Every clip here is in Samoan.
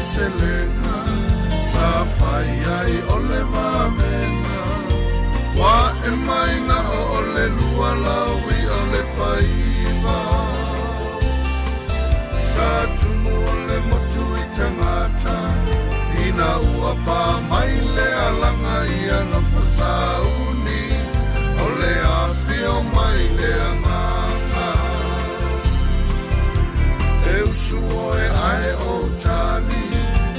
seleselega sa fai ai o le vavega ua e mai na o le lua laui o le faiva sa tumu o le motu i tagata ina ua pa mai le alaga ia na fasauni o le afio mai le agaga e usu oe ae o tali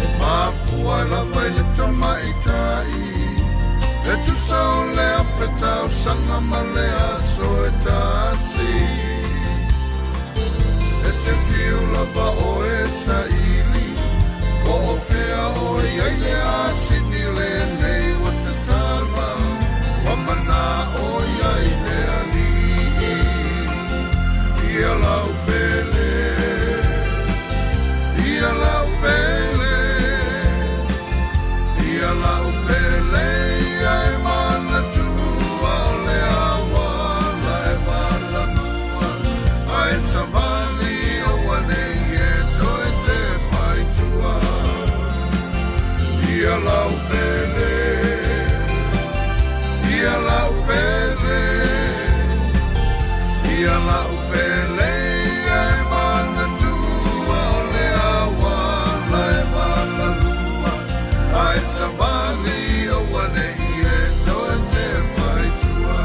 e mafua lava i le tamaitai e tusa o le afe tausaga ma le aso e tasi e te fiu lava oe saili po o fea oe ai le asini lenei ua tatala ua manao iai le alii ia lau pele ia lau pele ia lau pele ia e manatua o le auala e valalua ae savali aua nei e toe tepa i tua ia lau pele ia lau pele ia lau pele ia e manatua o le auala e valalua ae savali aua nei e toe tepa i tua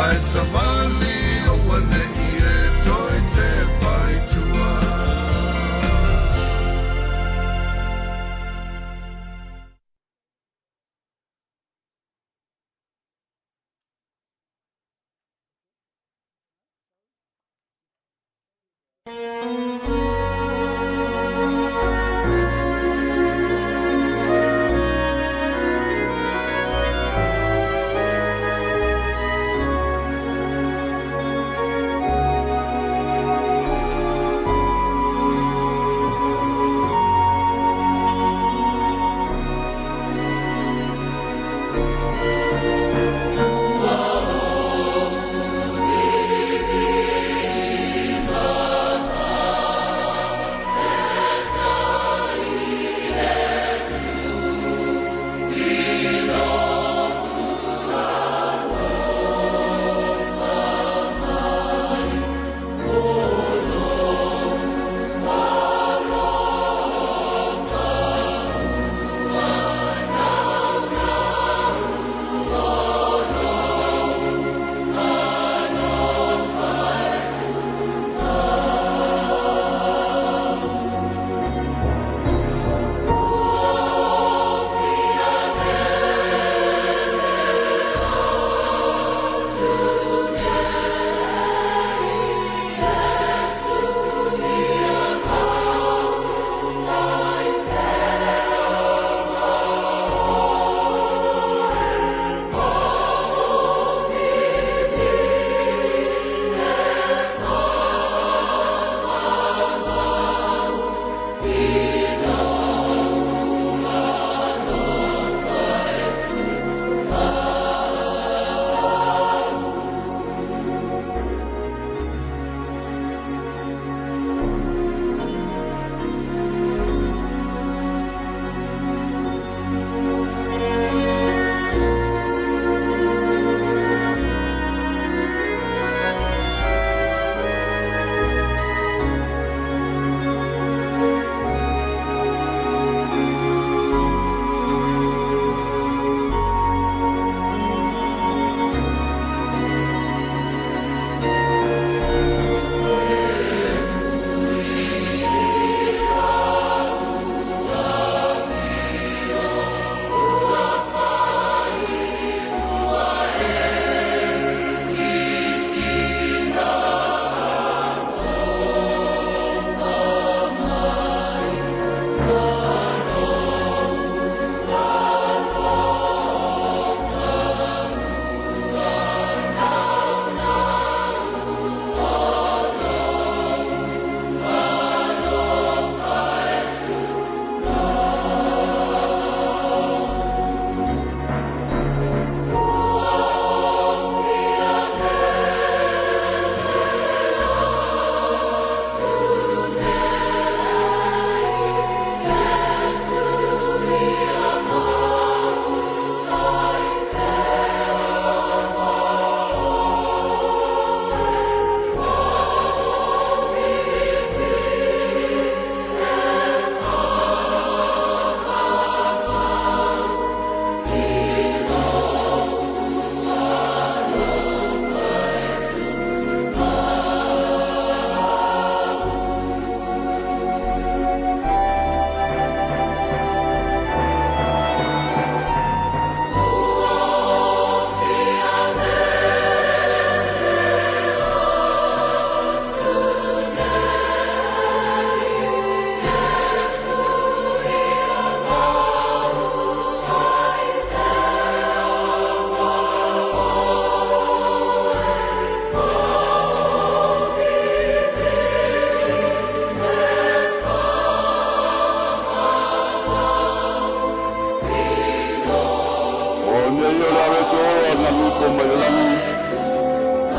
ae savali aua nei e toe tepa i tua.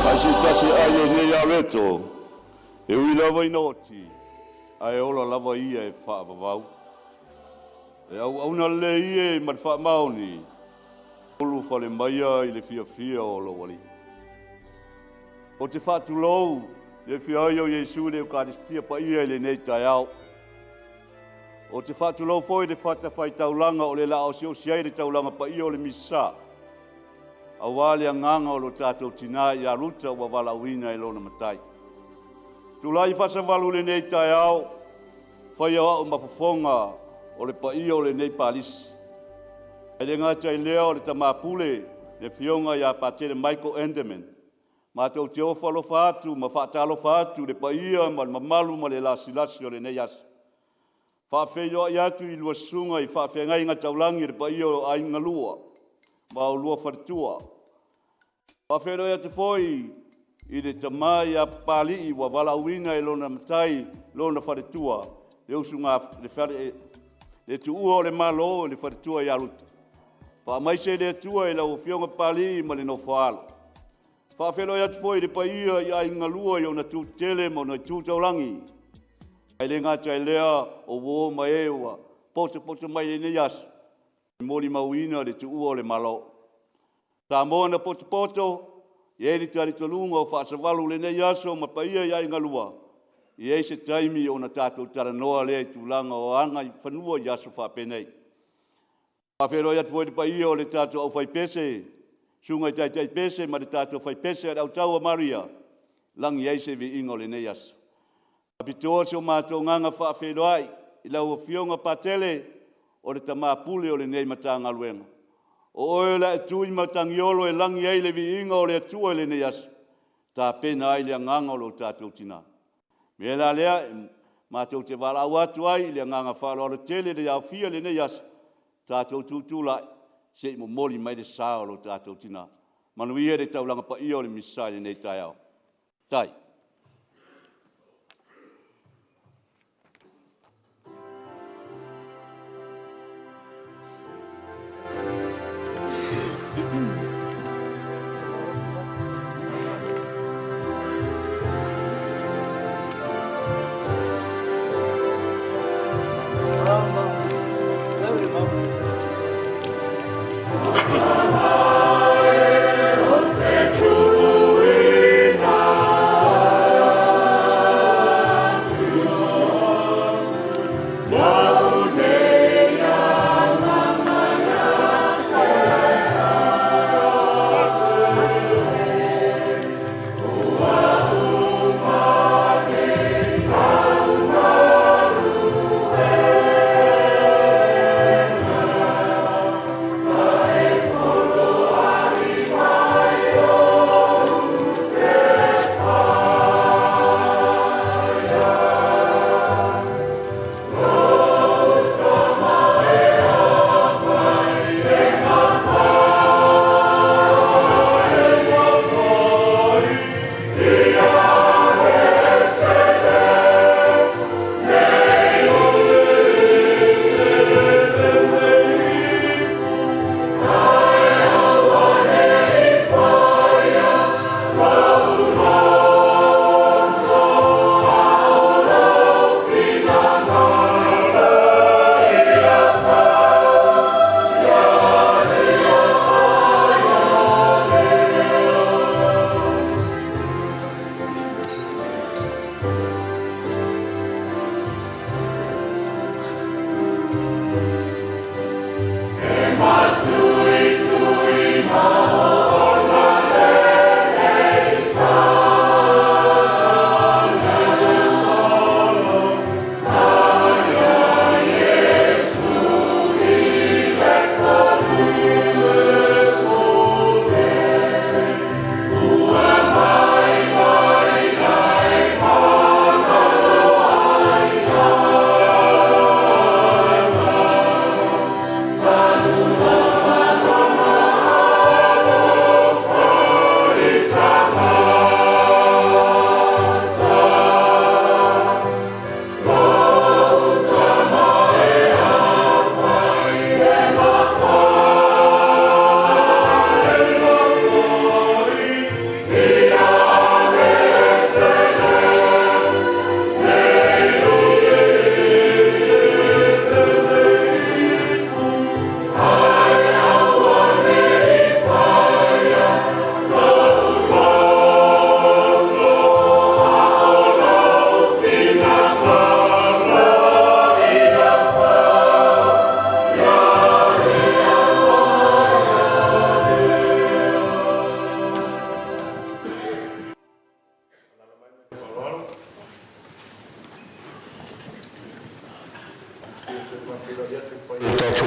Ai se tasi e ai lenei aloeto, e ui lava ina oti, ae ola lava ia e faavavau. E auauna lelei ia ma le faamaoni, ulufale maia i le fiafia o lou Alii. Ou te faatulou i le afio ai o Iesu i le Eukalistia paia i lenei taeao. Ou te faatulou foi i le fatafaitaulaga o le laa osiosi ai le taulaga paia o le Misa, aua le agaga o lo tatou tina ia Ruta ua valaauina e lona Matai. Tulai faasavalu i lenei taeao, faia au ma fofoga o le paia o lenei palisi. Ae le gata i lea o le tama pule, le Afioga ia Patele Michael Enderman. Matou te ofo alofa atu ma faatalofa atu i le paia ma le mamalu ma le lasilasi o lenei aso. Faafeiloai atu i lua susuga i faafeagaiga taulagi i le paia o Aiga Lua ma oulua Faletua. Faafeiloai atu foi i le tama ia Papalii ua valaauina e lona matai lona faletua, le usuga le fale le tuua o le Malo i le faletua ia Ruta. Faamaise le Atua i lau Afioga Papalii ma le nofo a alo. Faafeiloai atu foi i le paia i Aiga Lua i ona tu tetele ma ona tu taulagi. Ae le gata i lea o uo ma e ua potopoto mai i lenei aso e molimauina le tuua o le Malo. Samoa na potopoto, e i ai le talitonuga o faasavalu i lenei aso ma paia i aiga lua, e i ai se taimi ona tatou talanoa lea i tulaga o agaifanua i aso faapenei. Faafeiloai atu foi i le paia o le tatou aufaipese, susuga i taitaipese ma le tatou faipese a le Autao a Maria, lagi e i ai se viiga o lenei aso. E faapitoa so matou agaga faafeiloai i lau Afioga Patele, o le tama pule o lenei Matagaluega. O oe o le a e tu i matagiolo e lagi ai le viiga o le Atua i lenei aso, e tapena ai le agaga o lo tatou tina. O le mea la lea, matou te valaau atu ai i le agaga faaaloalo tele i le aofia i lenei aso, tatou tutulai se i momoli mai le sa o lo tatou tina. Manuia le taulaga paia o le Misa i lenei taeao. Faafetai.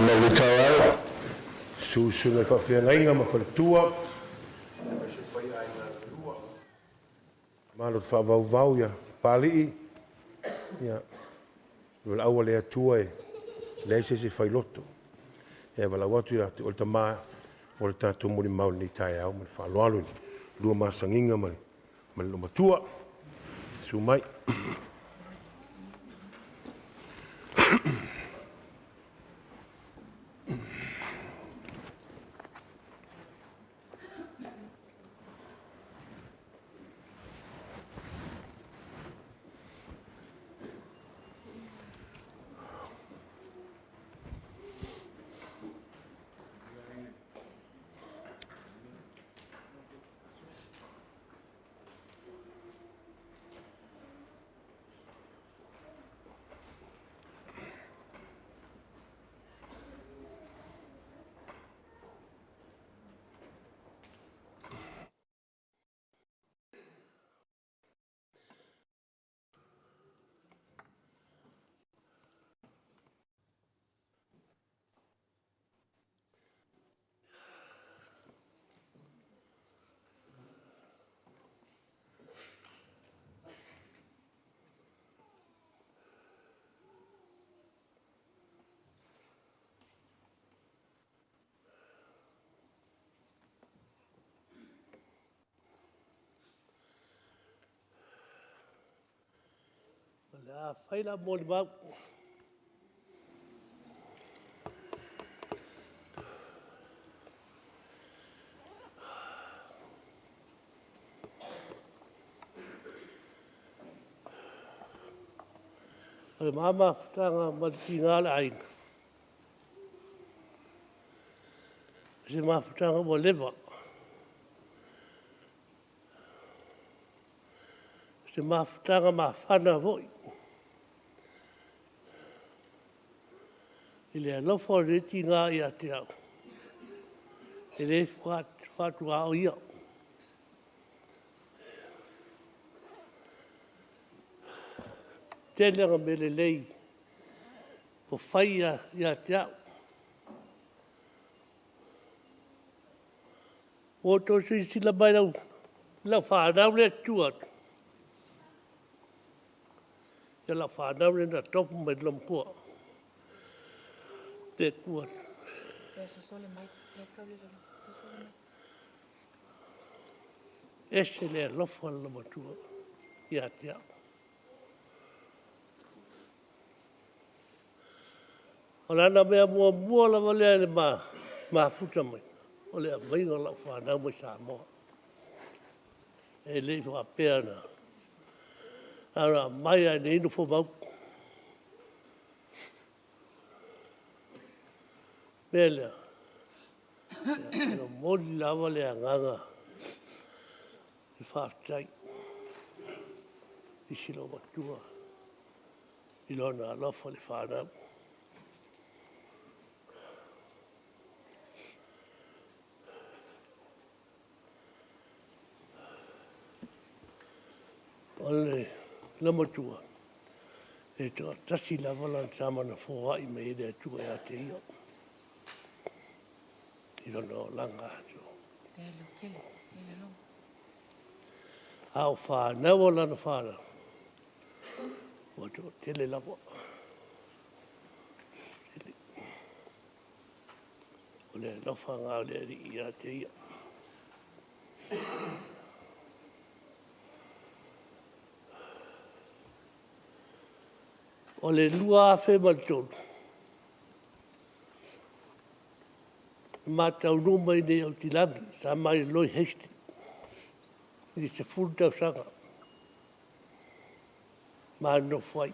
Molimau i le taeao. Susuga i faafeagaiga ma faletua, aemaise paia aiga lua. Malo te faavauvau ia Papalii, ia valaau a le Atua e leai se isi e failoto. Ia e valaau atu ia te oe le tama o le tatou molimau i lenei taeao ma le faaaloalo i le lua masagiga ma le loomatua. Susu mai. O le a fai lau molimau. O le mafutaga ma le tiga o le aiga, o se mafutaga ua leva. O se mafutaga mafana foi i le alofa o lenei tina ia te au, e le faatuaoia. E tele ana mea lelei ua fai ia te au. Ua outou silasila mai i lau fanau lea e tutu atu, ia o lau fanau lea na tofu mai e le loomatua e tu atu. E ese le alofa o le loomatua ia te au. O lana mea muamua lava lea i le mafuta mai, o le aumaiga o lau fanau mai Samoa. E le i faapea na ona aumai lava iinei nofomau. O le mea lea, e momoli lava le agaga faafetai i si loomatua i lona alofa i le fanau. O le loomatua, e toatasi lava lana tama na foai mai ai le Atua ia te ia i lona olaga atoa. A o fanau a lana fanau, ua toatele lava. O le alofa lena o le Alii ia te ia. O le 2003, na ma taunuu mai i inei i Aukilani, sa ma i le Hastings i le 10 tausaga ma nonofo ai.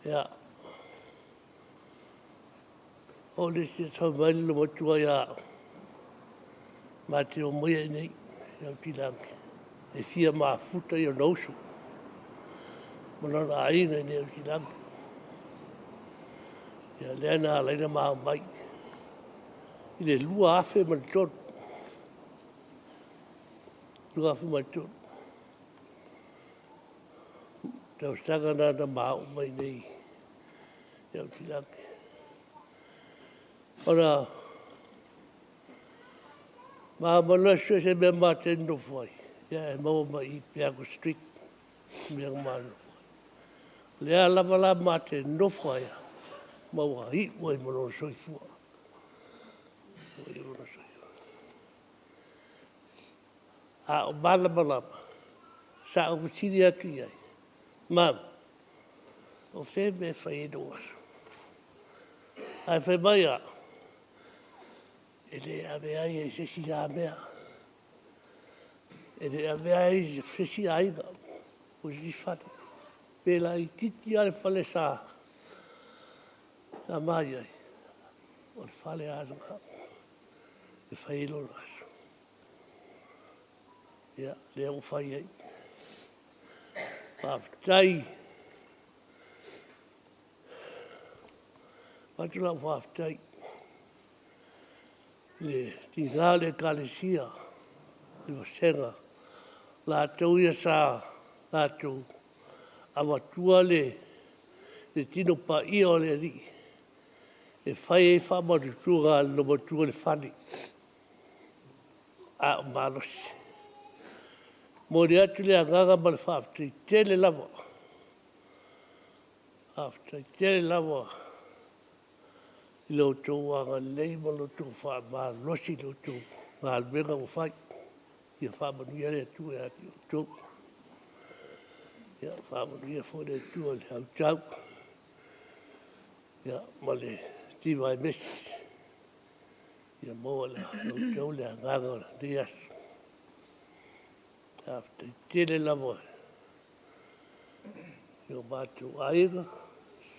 Ia, oo i le isi aso fai mai le loomatua ia au, ma te omaia i inei i Aukilani e fia mafuta i ona uso ma lona aiga i inei i Aukilani. Ia lea na ala ai ona ma omai i le 2003. 2003, tausaga lena na ma oo mai ai Aotilagi. Ona ma sue se mea matou nonofo ai, ia e maua mai i Piako Street mea na ma nonofo ai. Lea lava la matou nonofo ai ma ua iu ai ma lona soifua. Ua iu lona soifua. A o malamalama, sa ou fesili atu i ai, Mama, o fea le mea e fai ai lou aso? Ae fai mai au, e le avea ai e se isi a mea, e le avea ai e se isi aiga po o se isi fale. Pe laitiiti lava le fale sa ma i ai, o le fale lava lena e fai ai lona aso. Ia, lea ua fai ai. Faafetai. Avatu lau faafetai i le tiga o le Ekalesia, le vasega, latou ia sa latou avatua le tino paia o le Alii e fai ai faamautuga a le olomatua i le fale, a o malosi. E momoli atu le agaga ma le faafetai tele lava, faafetai tele lava i lo outou agalelei ma lo outou faamalosi i la outou galuega ua fai. Ia faamanuia le Atua ia te outou. Ia faamanuia foi le Atua i le autao ma le Tiva Messi. Ia maua e outou le agaga o lenei aso. Faafetai tele lava i o matou aiga,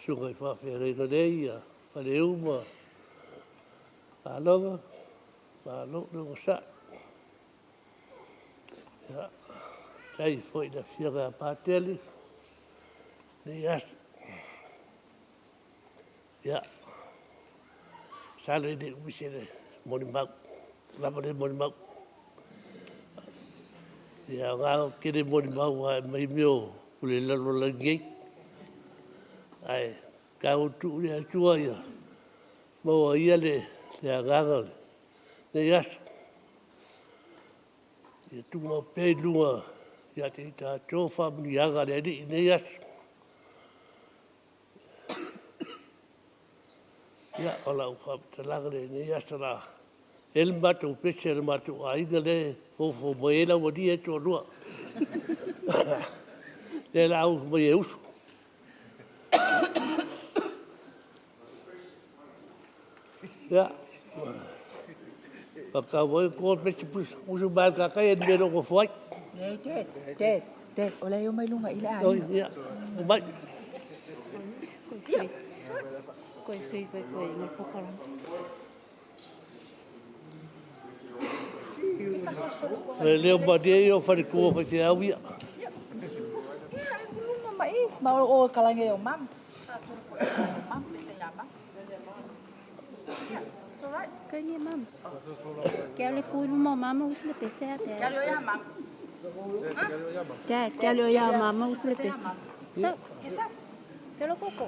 susuga i faafeagaiga nei ia Faleu ma Laloga, malo le onosai. Ia, faafetai foi i le afioga ia Patele i lenei aso. Ia, masalo e le umi se molimau, ua lava lea molimau. E le aoga ona tele molimau aua e aumai mea o le lalolagi nei. Ae tau tuu i le Atua ia maua e Ia le agaga o lenei aso, ia tumau pea i luga ia te i tatou faamanuiaga a le Alii i lenei aso. Ia, o lau faamatalaga lea i lenei aso, o le a i ai le matou pese a le matou aiga lea e fofo mai ai le aualii ia e toalua, lea o le a usu mai e usu. Ia, faatau mai le pese, usu mai lava i le tatai ae i le mea e le o nofo ai. Leai, Dad, Dad, Dad, o la e omai luga i i le Oi, aiga. ia, omai. O le leo malie ia o faletua o faifeau ia. Ia, e kuluma ma i, ma o kalage o mam. Mam, pese ia mam. Yeah, it's all right. Kau mam. Ke ale kui luma o mama usi le pese a Ke dad. ale o ia mam. Dad, ke ale o ia mama usi le Pese ia pese. mam. So, Yes, sir. ke lo koko.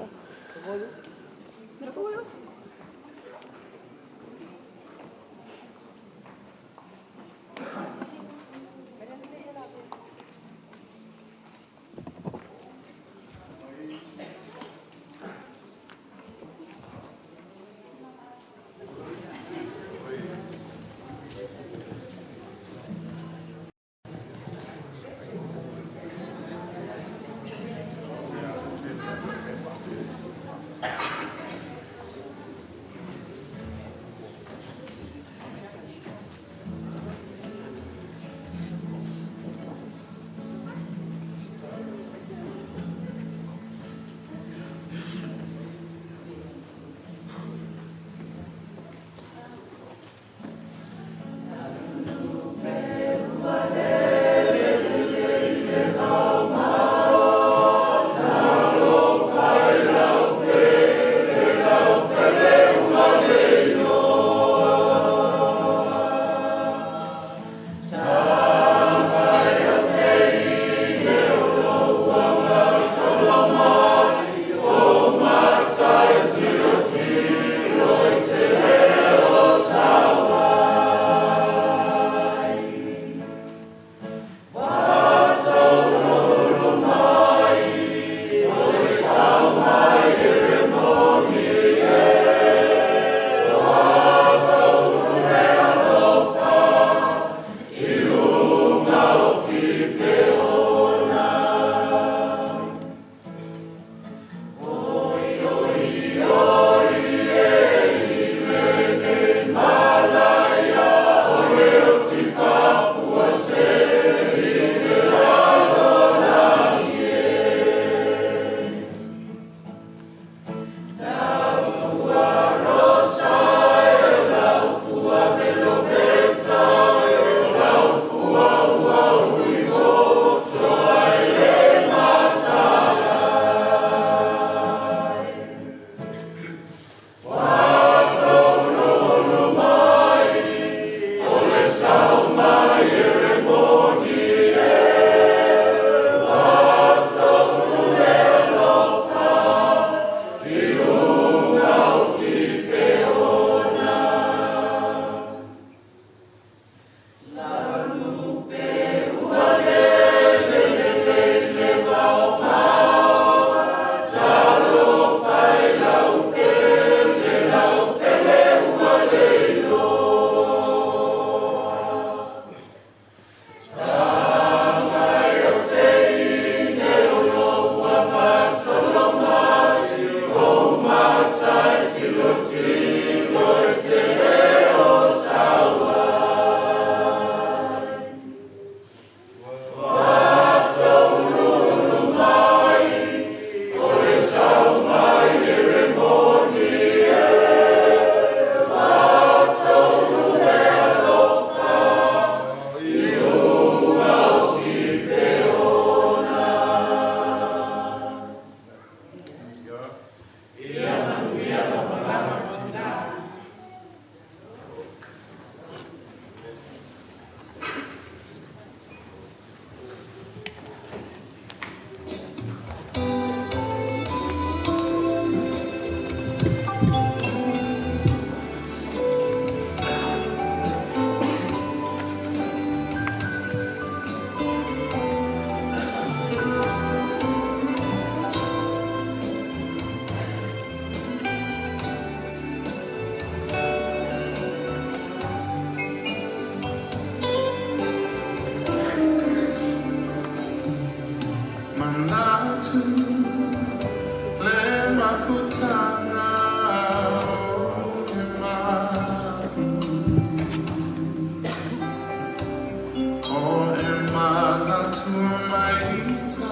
Tua maita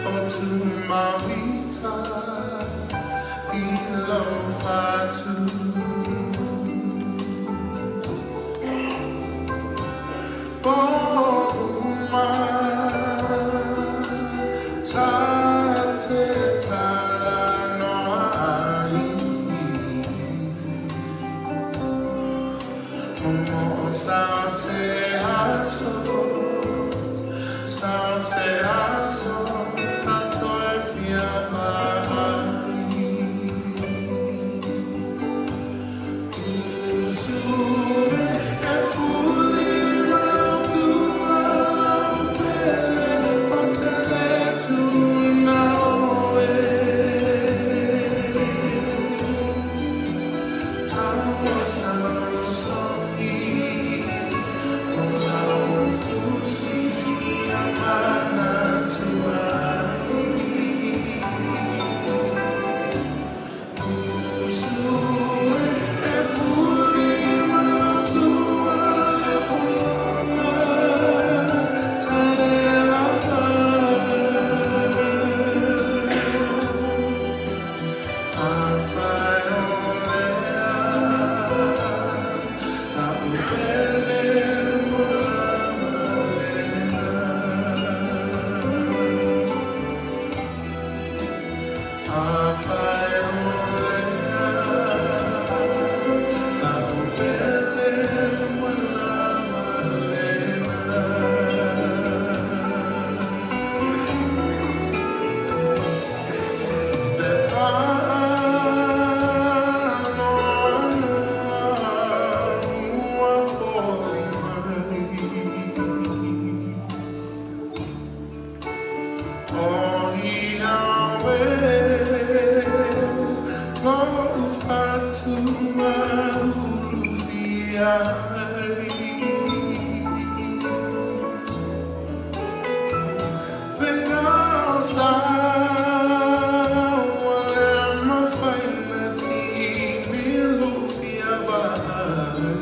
o tu mawita i lo fatu. O ma ta te tala noa ai. Momo sao se aso, sao se aso, tato e fia vai. Usure e fuli malotu ala pele, o te letu na oe. Tau sao so i, o lau fusi i a mana tuai. Usure e fuli malotu ala pona, talela A whai o lea, la upele ua lama lena. A whai o lea, la upele ua lama lena. Le whaanoa ua fōi mai. O ia we, lo whatu maulu ai. Le ngau sa wa le mawhaina ti milu fia vai.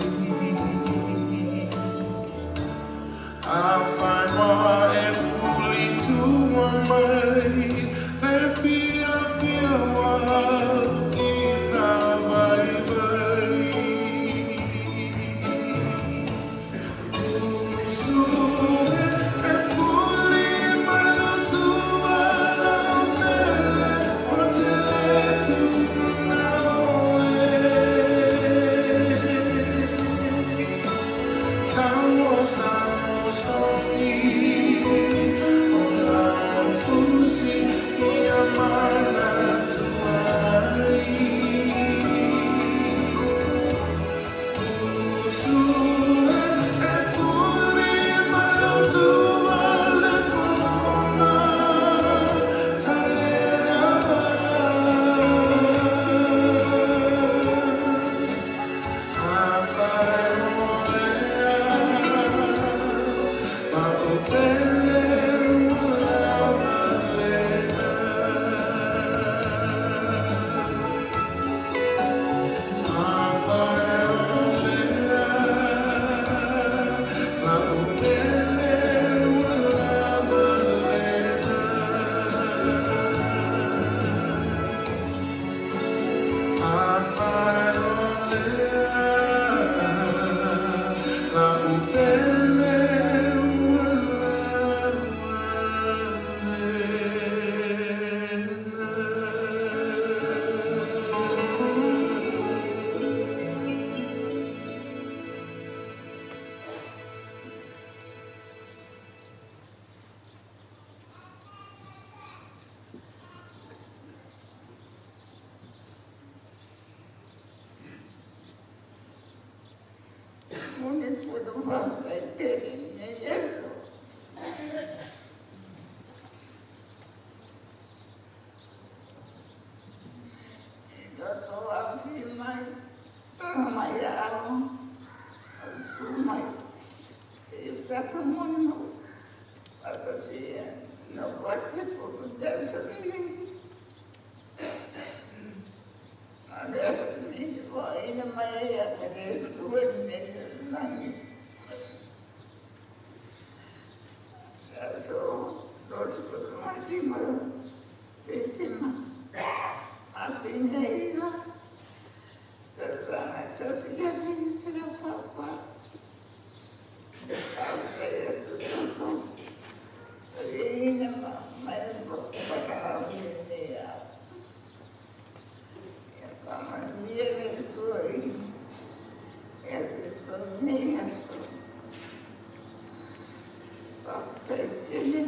A whai wā e fuli tua mai, le fia fia wā i nā vai vai. Usure e fuli malotu ala pele, o te letu na oe. Tau sao so i, o lau fusi i a mana tuai. Usure e fuli malotu ale pona, talela A whai o lea, ma o pele ua lama lena. A whai o lea, ma o pele ua lama lena. A whai o lea, la upele ua lama lena. Mone tua te whātai tēne nei eso. E roto a whii mai, tanga mai ao, a su mai. E tātou moni mau, patasi e no watipu ko desa nei. A desa nei, wa ina mai e a mere tua nei langi. 5 Setema masina 9 tausaga e 1944. Faafetai aso toto. Taliaina mai valaauina lenei ao. Ia faamanuia le Atua ia te outou i lenei aso. Faafetai tele.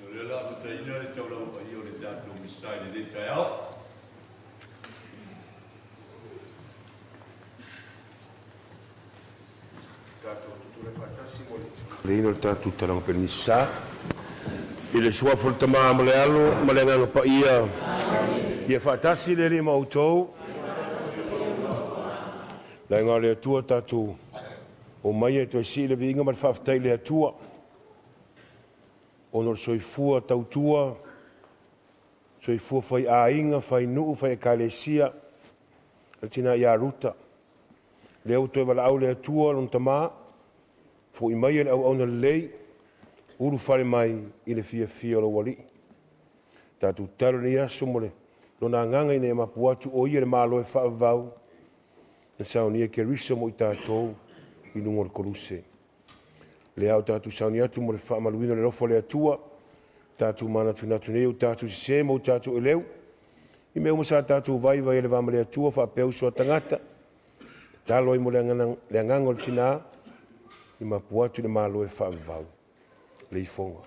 O lea la amataina le taulaga paia o le tatou Misa i lenei taeao. Leina o le tatou talaga pelenisa. I le suafa o le Tama ma le Alo ma le Agaga Paia. Ia faatasi le Alii ma outou. Laega o le Atua tatou o mai e toe sii le viiga ma le faafetai i le Atua. Ona o le soifua tautua, soifua fai aiga, fai nuu, fai ekalesia, le tina ia Ruta. Lea ua toe valaau le Atua lona tama, fo'i mai e le auauna lelei, ulufale mai i le fiafia o lou alii. Tatou tatalo i lenei aso mo le lona agaga ina ia mapu atu o ia le Malo e faavavau, na saunia e Keriso mo i tatou i luga o le koluse. Lea o tatou sauni atu mo le faamaluina o le alofa o le Atua, tatou manatunatu nei o tatou sese ma o tatou eleu, i mea uma sa tatou vaivai e le va ma le Atua faapea uso a tagata, tatalo ai mo le agaga o le tina, i mapu atu le Malo e faavavau le ifoga.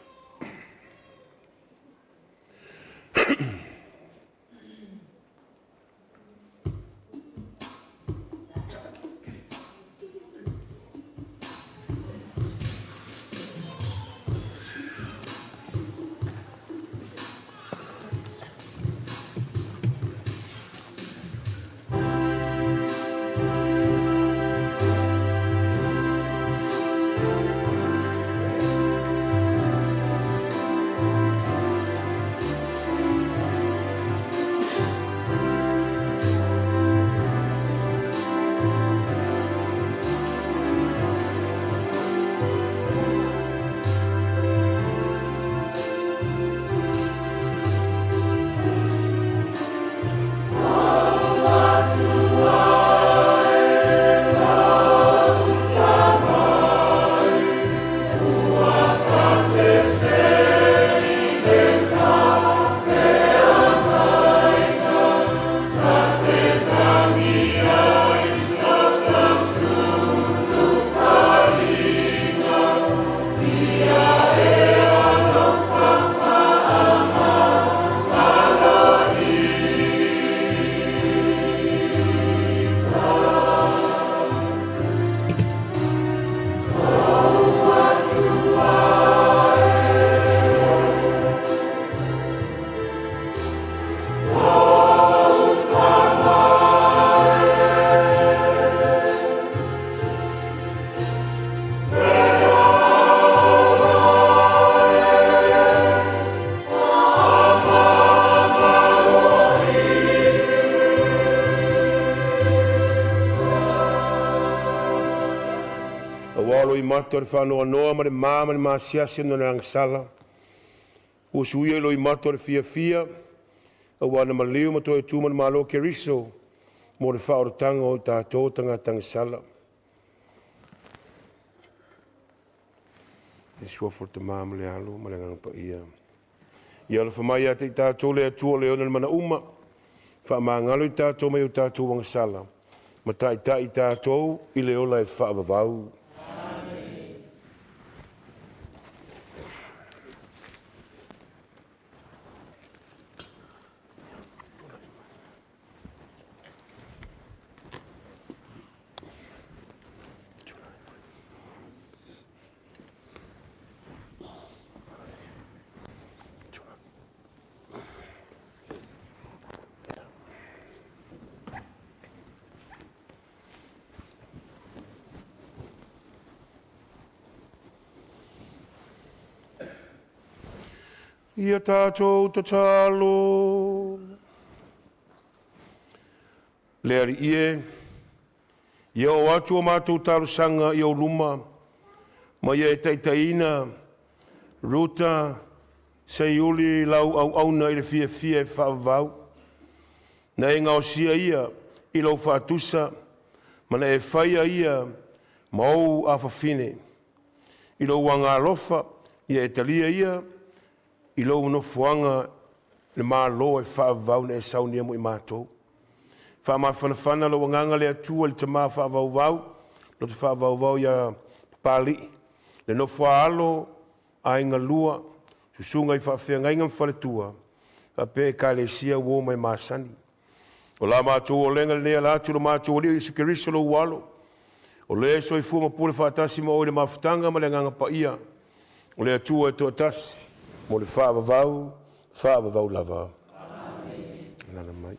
mata o le faanoanoa ma le ma ma le masiasi ona o le agasala. Ua suia i loimata o le fiafia, auā na maliu ma toe tu ma le Malo Keriso mo le faaolataga o tatou tagata agasala. I le suafa o le Tamā ma le Alo ma le Agaga Paia. Ia alofa mai ia te i tatou le Atua o le ona le mana uma, faamagalo i tatou mai o tatou agasala, ma taitai i tatou i le ola e faavavau. Ia tatou tatalo. Le Alii e, ia oo atu a matou talosaga i ou luma, ma ia e taitaiina Ruta Seiuli lau auauna i le fiafia e faavavau. Na e gaosia ia i lou faatusa, ma na e faia ia ma ou afafine. I lou agaalofa, ia e talia ia i lou nofoaga le Malo e faavavau na e saunia mo i matou. Faamafanafana lou agaga le Atua i le tama faavauvau, loto faavauvau ia Papali'i, le nofo a alo aiga lua, susuga i faafeagaiga ma faletua, faapea Ekalesia uo ma e masani. O la matou olega lenei e ala atu i lo matou Alii o Iesu Keriso lou Alo, o le e soifua ma pule faatasi ma oe i le mafutaga ma le Agaga Paia, o le Atua e toatasi, mo le faavavau, faavavau lava. Alaala mai.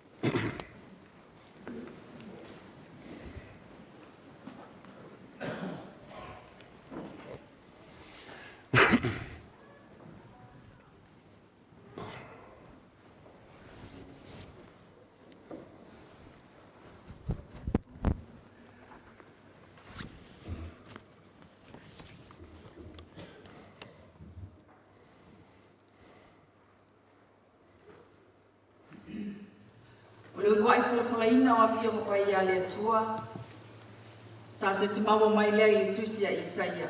O le uluai folafolaina o Afioga Paia a le Atua, tatou te maua mai lea i le tusi a Isaia.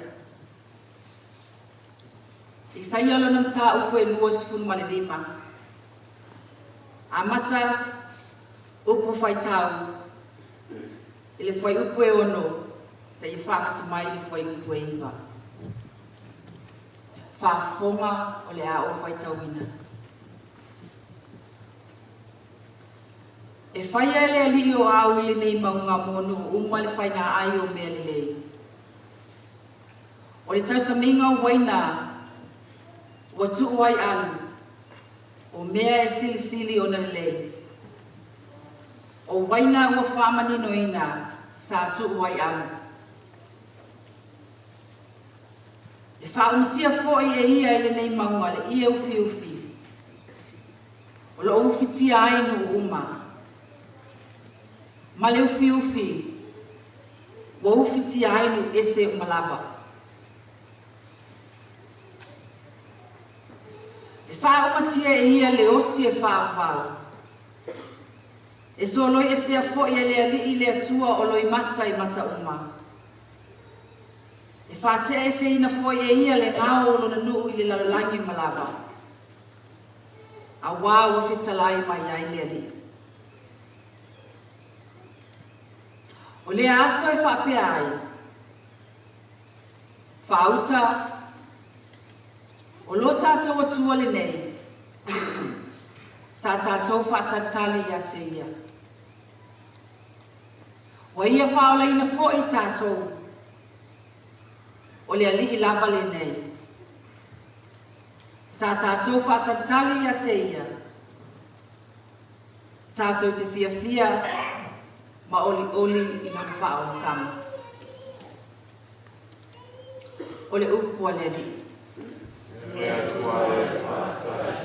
Isaia lona mataupu e 25. Amata upu faitau i le fuaiupu e 6 seia faamata mai i le fuaiupu e 9. Faafofoga o le a ou faitauina. E faia e le Alii o au i lenei mauga mo nuu uma le faiga ai o mea lelei. O le tausamiga o uaina ua tuu ai alu, o mea e silisili ona lelei. O uaina ua faamaninoina sa tuu ai alu. E faaumatia foi e ia i lenei mauga le ie ufiufi, o loo ufitia ai nuu uma. Ma le ufiufi ua ufitia ai nuu ese uma lava. E faaumatia e ia le oti e faavavau. E soloi esea foi e le Alii le Atua o loimata i mata uma. E faatea eseina foi e ia le gao o lona nuu i le lalolagi uma lava. Auā ua fetalai mai ai le Alii. O lea aso e faapea ai, faauta, o lo tatou Atua lenei, sa tatou faatalitali ia te ia. Ua ia faaolaina foi tatou, o le Alii lava lenei. Sa tatou faatalitali ia te ia, tatou te fiafia ma olioli i lona faaolataga. O le upu a le Alii. Le Atua e faafetai.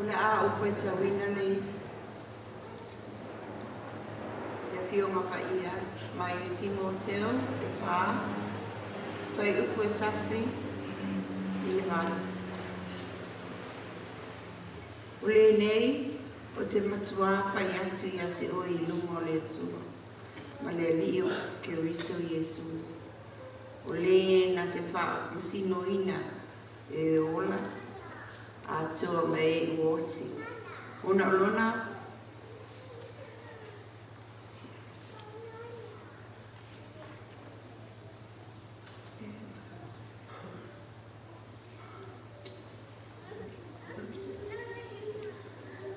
O le a ou faitauina le Afioga Paia mai le Timoteo e 4, fuaiupu e 1 i le 8. O lenei o te matuā fai atu ia te oe i luma o le Atua ma le Alii o Keriso Iesu. O le na te faamasinoina e ola atoa ma e ua oti. Ona o lona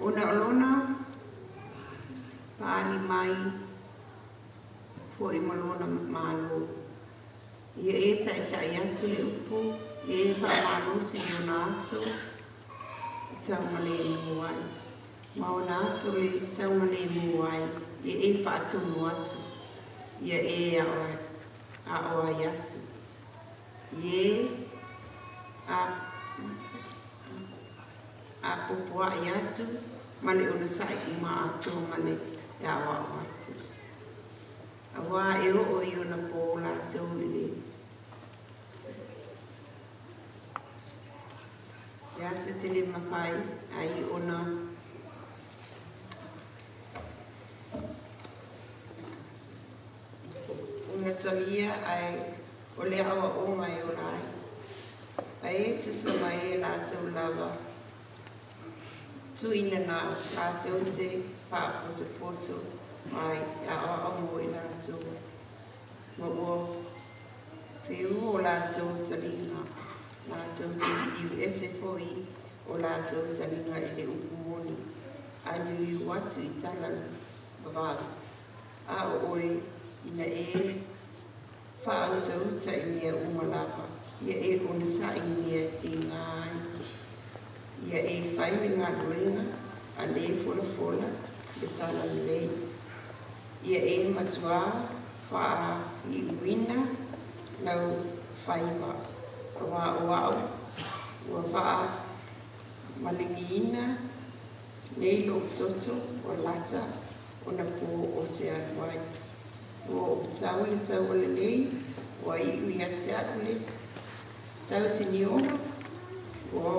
ona o lona paali mai fo'i ma lona malo. Ia e ta'ita'i atu le upu, ia e faamalosi i ona aso taugalemu ai. Ma ona aso e taugalemu ai, ia e faatonu atu, ia e a'o ai atu. Ia e apopoa'i atu ma le onosa'i uma atoa ma le a'oa'o atu. Auā e oo i ona pō latou i le le aso e tele mafai ai ona ona talia ae o le aoaoga e ola ai. Ae e tusa mai e latou lava tuuina nao latou te faapotopoto ai e aoao mo i latou ma ua feū o latou taliga latou te liliu ese fo'i o latou taliga i le upu moni ae liliu atu i tala vavau. A o oe ina e faautauta i mea uma lava, ia e onosa'i i mea e tigā ai. Ia e fai le galuega a le folafola le talalelei. Ia e matuā faaiuina lau faiva, auā o a'u ua faamaligiina nei lo'u toto ua lata ona pō ou te alu ai. Ua ou tau le taua lelei, ua iu ia te a'u le tausinioga, ua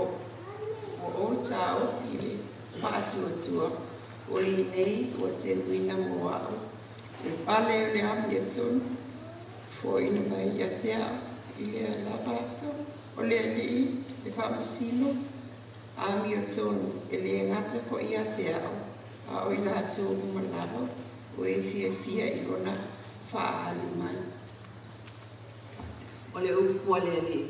ou taofi i le faatuatua. O lenei ua teuina mo a'u le pale o le amiotonu foaina mai ia te a'u i lea lava aso o le Alii le faamasino amiotonu, e lē gata fo'i ia te a'u a o i latou uma lava o e fiafia i lona faaali mai. O le upu a le Alii.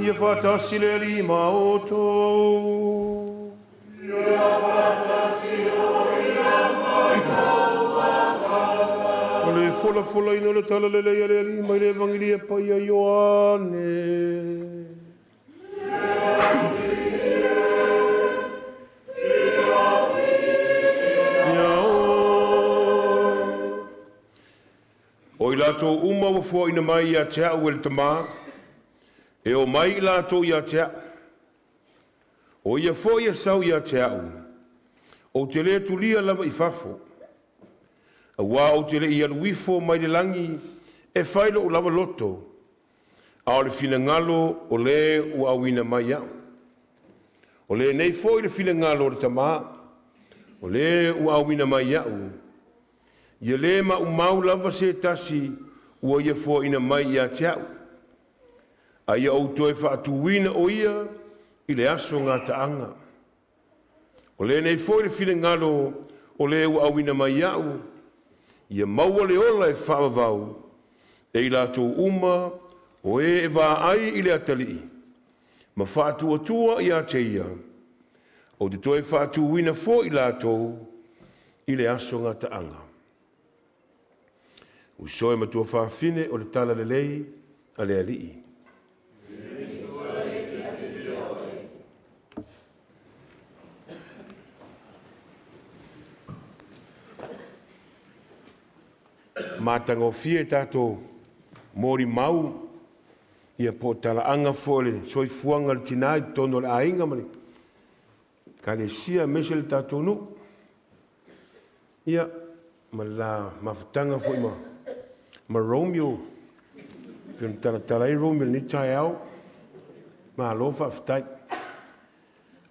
Ia faatasi le Alii ma outou. O le folafolaina o le talalelei a le Alii mai le Evagelia Paia Ioane. Ia o. O i latou uma ua foaina mai ia te a'u e le Tamā, e o mai i latou ia te a'u. O ia fo'i e sau ia te a'u, ou te lē tulia lava i fafo. Auā ou te le'i alu ifo mai le lagi e fai lo'u lava loto, a o le finagalo o lē ua auina mai a'u. O lenei fo'i le finagalo o le Tamā, o lē ua auina mai a'u, ia lē maumau lava se tasi ua ia foaina mai ia te a'u, A ia ou toe faatuina o ia i le aso gataaga. O lenei foi le finagalo o le ua auina mai au, ia maua le ola e faavavau e i latou uma o e e vaai i le atalii ma faatuatua ia te ia, ou te toe faatuina foi latou i le aso gataaga. Uso e matua fafine o le tala lelei a le alii. Matagofie tatou molimau ia po o talaaga foi o le soifuaga o le tina i totonu o le aiga ma le ekalesia aemaise le tatou nuu. Ia, ma le la mafutaga foi ma Romeo, pei ona talatala ai Romeo i lenei taeao, malo faafetai.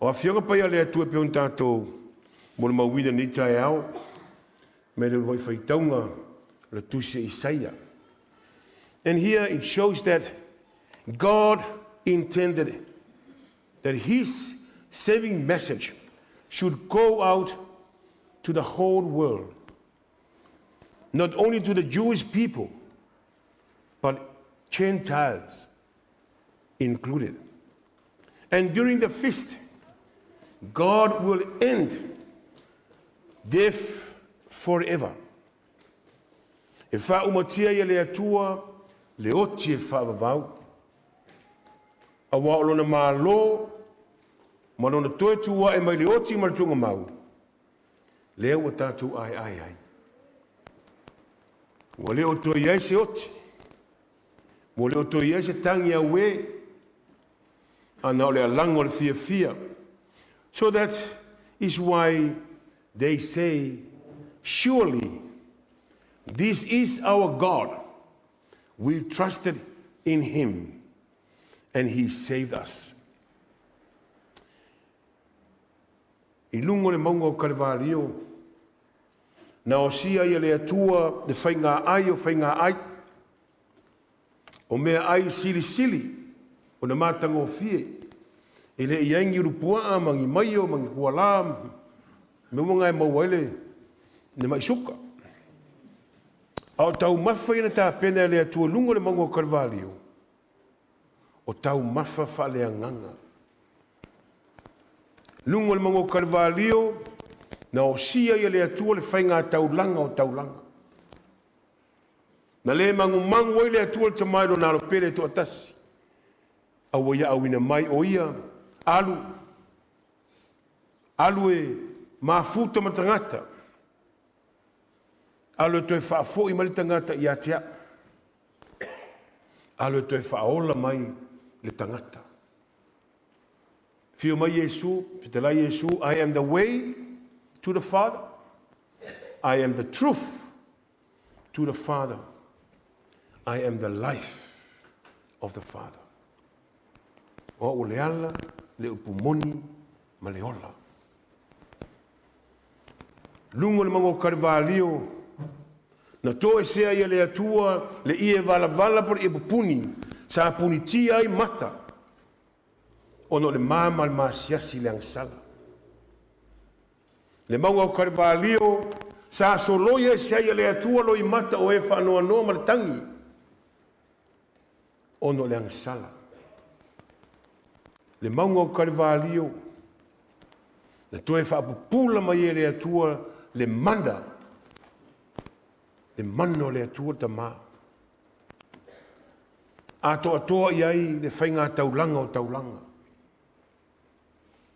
O Afioga Paia a le Atua e pei ona tatou molimauina i lenei taeao, mai le uluai faitauga o le tusi a Isaia. And here it shows that God intended that His saving message should go out to the whole world, not only to the Jewish people, but Gentiles included. And during the feast, God will end death forever. E faaumatia ia le Atua le oti e faavavau. Auā o lona malo ma lona toe tu ae mai le oti ma le tuugamau, lea ua tatou aeae ai. Ua le o toe i ai se oti, ua le o toe i ai se tagi auē, ana o le alaga o le fiafia. So that is why they say, surely this is our God. We trusted in Him and He saved us. I luga o le mauga o Kalevalio, na osia ia le Atua le faiga ai o faiga ai, o mea ai silisili o na matagofie, e le i ai ni ulupuaa ma ni maio ma ni kuala, me uaga e maua ai le mai suka. A o taumafa ia na tapena e le Atua i luga o le mauga o Kalevalio, o taumafa faaleagaga. Luga o le mauga o Kalevalio, na osia ia le Atua le faiga taulaga o taulaga. Na le magumagu ai le Atua le Tama i lona alo pele e toatasi, a ua ia auina mai o ia, alu, alu e mafuta ma tagata, alu e toe faafoi mai le tagata ia te au, alu e toe faaola mai le tagata. Fio mai Iesu, fetalai Iesu, I am the way to the Father. I am the truth to the Father. I am the life of the Father. O au o le ala, le upu moni, ma le ola. Luga o le mauga o Kalevalio, na toesea ia le Atua le ie valavala po le ie pupuni, sa punitia ai mata, ona o le ma ma le masiasi le agasala. Le mauga o Kalevalio, sa soloi ese ai e le Atua loimata o e faanoanoa ma le tagi, ona o le agasala. Le mauga o Kalevalio, na toe faapupula mai e le Atua le mana, le mana o le Atua Tama. Atoatoa i ai le faiga taulaga o taulaga.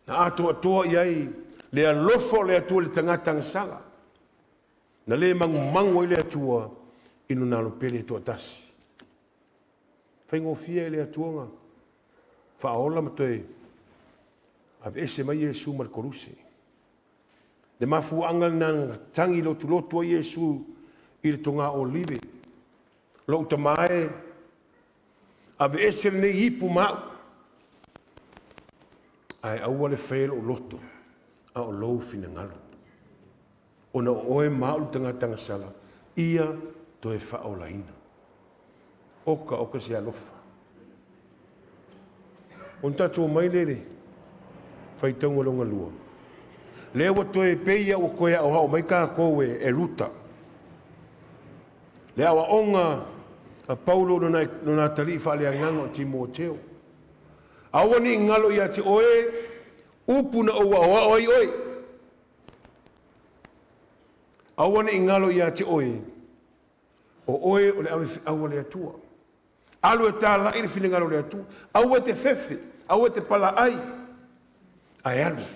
Na atoatoa i ai le alofa o le Atua i le tagata agasala. Na le magumagu ai le Atua i lona alo pele e toatasi. Faigofie e le Atua na faaola ma toe aveese mai Iesu ma le koluse. Le mafuaaga lena na tagi lotulotu ai Iesu i le toga olive. Lou Tama e, aveese lenei ipu ma au, ae aua le faia lou loto, a o lou finagalo. Ona o oe ma au le tagata agasala, ia toe faaolaina. Oka, oka se alofa. Ona tatou omai lea i le faitauga lona lua. Lea ua toe pei ua toe aoao mai tatou e Ruta. Le aoaoga a Paulo lona atalii faaleagaga o Timoteo. Aua ne i galo ia te oe upu na ou aoao ai oe. Aua ne i galo ia te oe, o oe o le avefeau a le Atua. Alu e talai le finagalo o le Atua. Aua e te fefe, aua e te palaai, ae alu.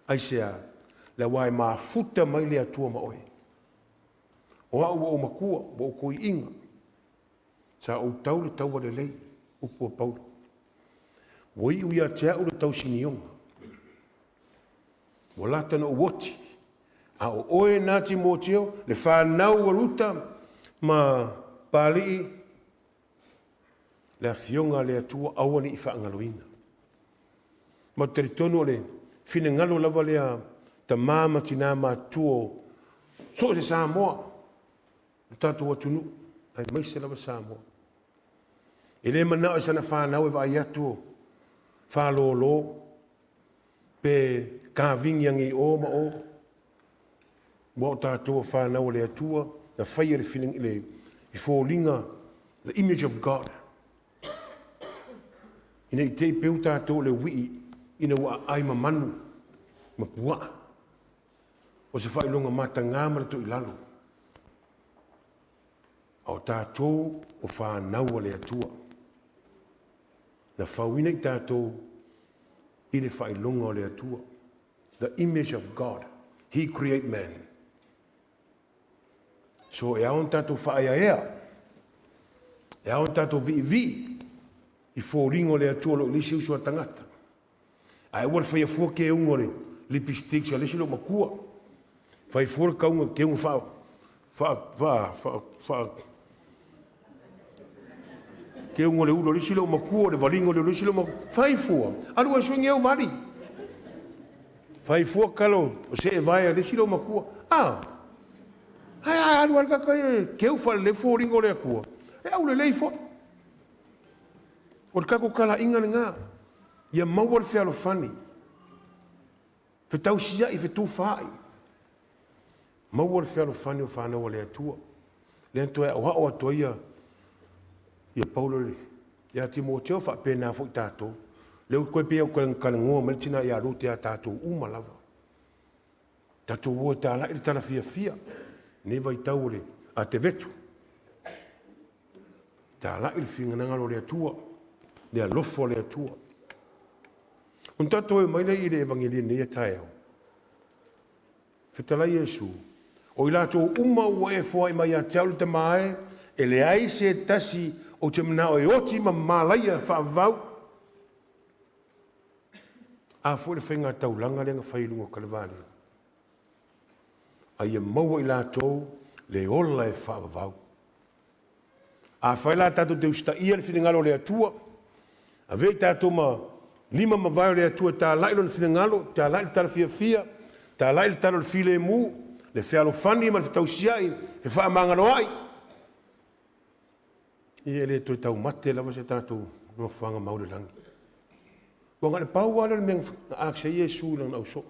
Aisea? Le aua e mafuta mai le Atua ma oe. O au ua ou matua, ua ou toiina. Sa ou tau le taua lelei, upu a Paulo. Ua iu ia te au le tausinioga. Ua lata na ou oti. A o oe na Timoteo, le whanau a Ruta ma Palii, le afioga a le Atua aua ne i faagaloina. Ma ou te talitonu o le finagalo lava lea tamā ma tinā matutua o so o se Samoa, o tatou atunuu, aemaise lava Samoa. E le manao i sana whanau e vaai atu o whālōlō, pe kavingi angi o ma o, ua o tātou o whanau o le Atua, na whaia le whiling, le, i fōlinga, the image of God. Ina i te i peu tātou le wii, ina ua ai ma manu, ma puaa. O se whailonga matanga ma le toi lalo. A o tātou o whanau a le Atua. Na whauina i tātou i le whailonga o le Atua. The image of God. He create man. So e ao na tātou whaea ea, e ao na tātou vi'i i fōringa o le Atua lo i lisi usu a tangata. Ae ua le whaia fua ke ungo le lipstick sa lisi lo makua. Whai fua le kaunga ke ungo wha, wha, wha, wha, wha, ke ungo le ulo lisi lo makua, le valingo le lisi lo makua. Whai fua, alu e suingi au vali. Whai fua kalo, o se e vaea lisi lo makua. Ah, ai ai alu alu kaka e keu whale le fōringa o le akua. E au le lei fo. O le kako kala inga le ngā. Ia maua le fealofani. Fetausiai, fetufai. Maua le fealofani o whanau o le Atua. Le antoe au hao atua ia, ia Paulo le, ia Timoteo whaapena fo i tātou. Le u koe pia u kalangoa mai tina ia rute a tātou uma lava. Tātou ua tāla i le tala fia fia. Ne vai tau le a te vetu. Tāla i le whingananga lo le Atua. Le alofo le Atua. Un tātou e mai nei i le evangelia nei e taeo. Fetalai Iesu. O i lātou uma ua e foai mai a te au le tamae, e le ai se tasi o te mana o e oti ma malaia whaavau. A fo le whainga taulanga lenga whailunga o Kalevali. A ia maua i lātou le ola e whaavau. A whai la tātou te usta ia le whingalo le Atua. A vei tātou ma lima ma vai o le Atua tā lai lo le whingalo, tā lai le tala fia fia, tā lai le tala o le file mu, le fealofani ma le fetausiai, fe whaamangalo ai. Ia le toi tau mate lava se tātou nofoanga mau le langi. Ua ngā le pau ala le mea a se Iesu i lana auso.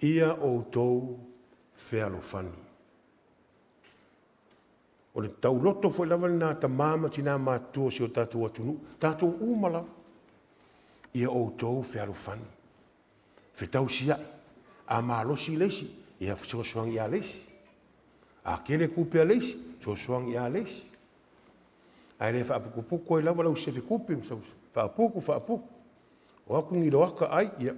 Ia o tau fealofani. O le tauloto foi lava le nā tamama tina mātua si o tātou atunu, tātou uma lava. Ia o tau fealofani. Fetausiai. A malosi leisi, ia fesoasoani ia leisi. A kele kupe a leisi, fesoasoani ia leisi. Ae le whaapukupuku ai lava lau sefe kupe, whaapuku, whaapuku. O aku ngi loaka ai, ia.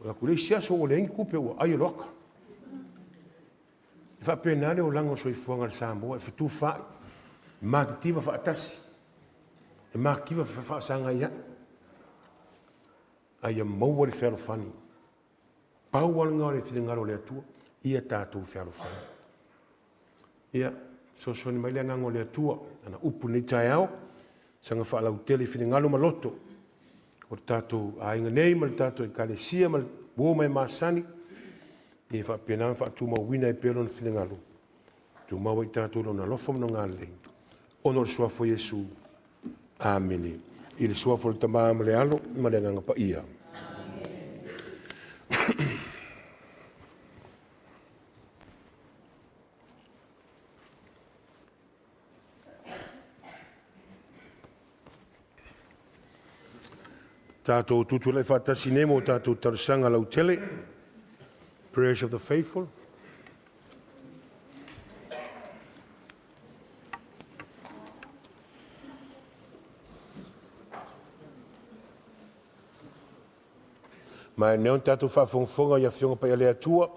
O aku leisi aso o le engi kupe ua ai o loaka. E whaapena le o langa o soifuanga le Samoa, e whatu whaai, mātitiva whaatasi, e mākiwa whaasanga ia. Ai a maua le fealofani. Pau alanga o le whingaro le Atua, ia tātou fealofani. Ia, sosoni mai le anganga o le Atua, ana upu nei taeao, sanga whaalautele whingaro maloto, o le tātou ainga nei ma le tātou ekalesia ma le mua mai masani, e whaapena whaatumauina e pēlo na whingaro. Tūmaua i tātou lona alofa ma lona agalelei. Ona o le suafa o Iesu. Amene. I le suafa o le Tama ma le Alo ma le Agaga Paia. Tātou tutulai whaatasi nei mo tātou talosaga lautele. Prayers of the faithful. Ma e neo tātou whaafongafonga i a whionga pai a le Atua.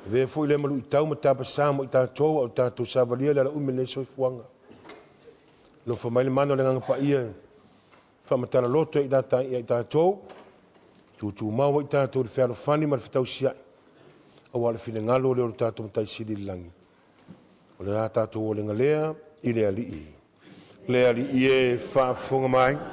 Ve fo i le malu i tau ma tāpasā mo i tātou au tātou savalia le ala umi le soifuanga. Lofa mai le mana o le Agaga Paia whamatala loto i tātai i tātou, tūtū maua i tātou le fealofani ma le fetausiai, aua le finagalo o le o le tātou matai sili i le lagi. O le a tātou o le ngalea i le Alii. Le Alii e faafofoga mai. We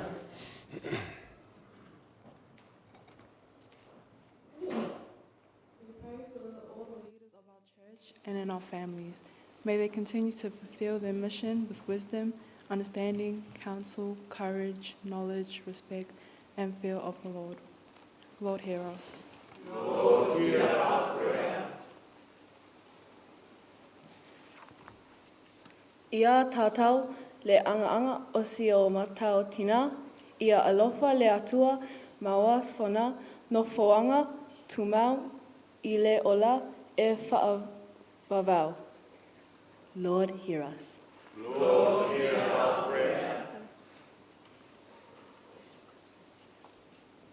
pray for all the leaders of our church and in our families. May they continue to fulfill their mission with wisdom, understanding, counsel, courage, knowledge, respect, and fear of the Lord. Lord, hear us. Lord, hear our prayer. Ia tātou le angaanga o si o matau tina, ia alofa le Atua maua sona nofoanga tumau i le ola e faavavau. Lord, hear us. Lord, hear our prayer.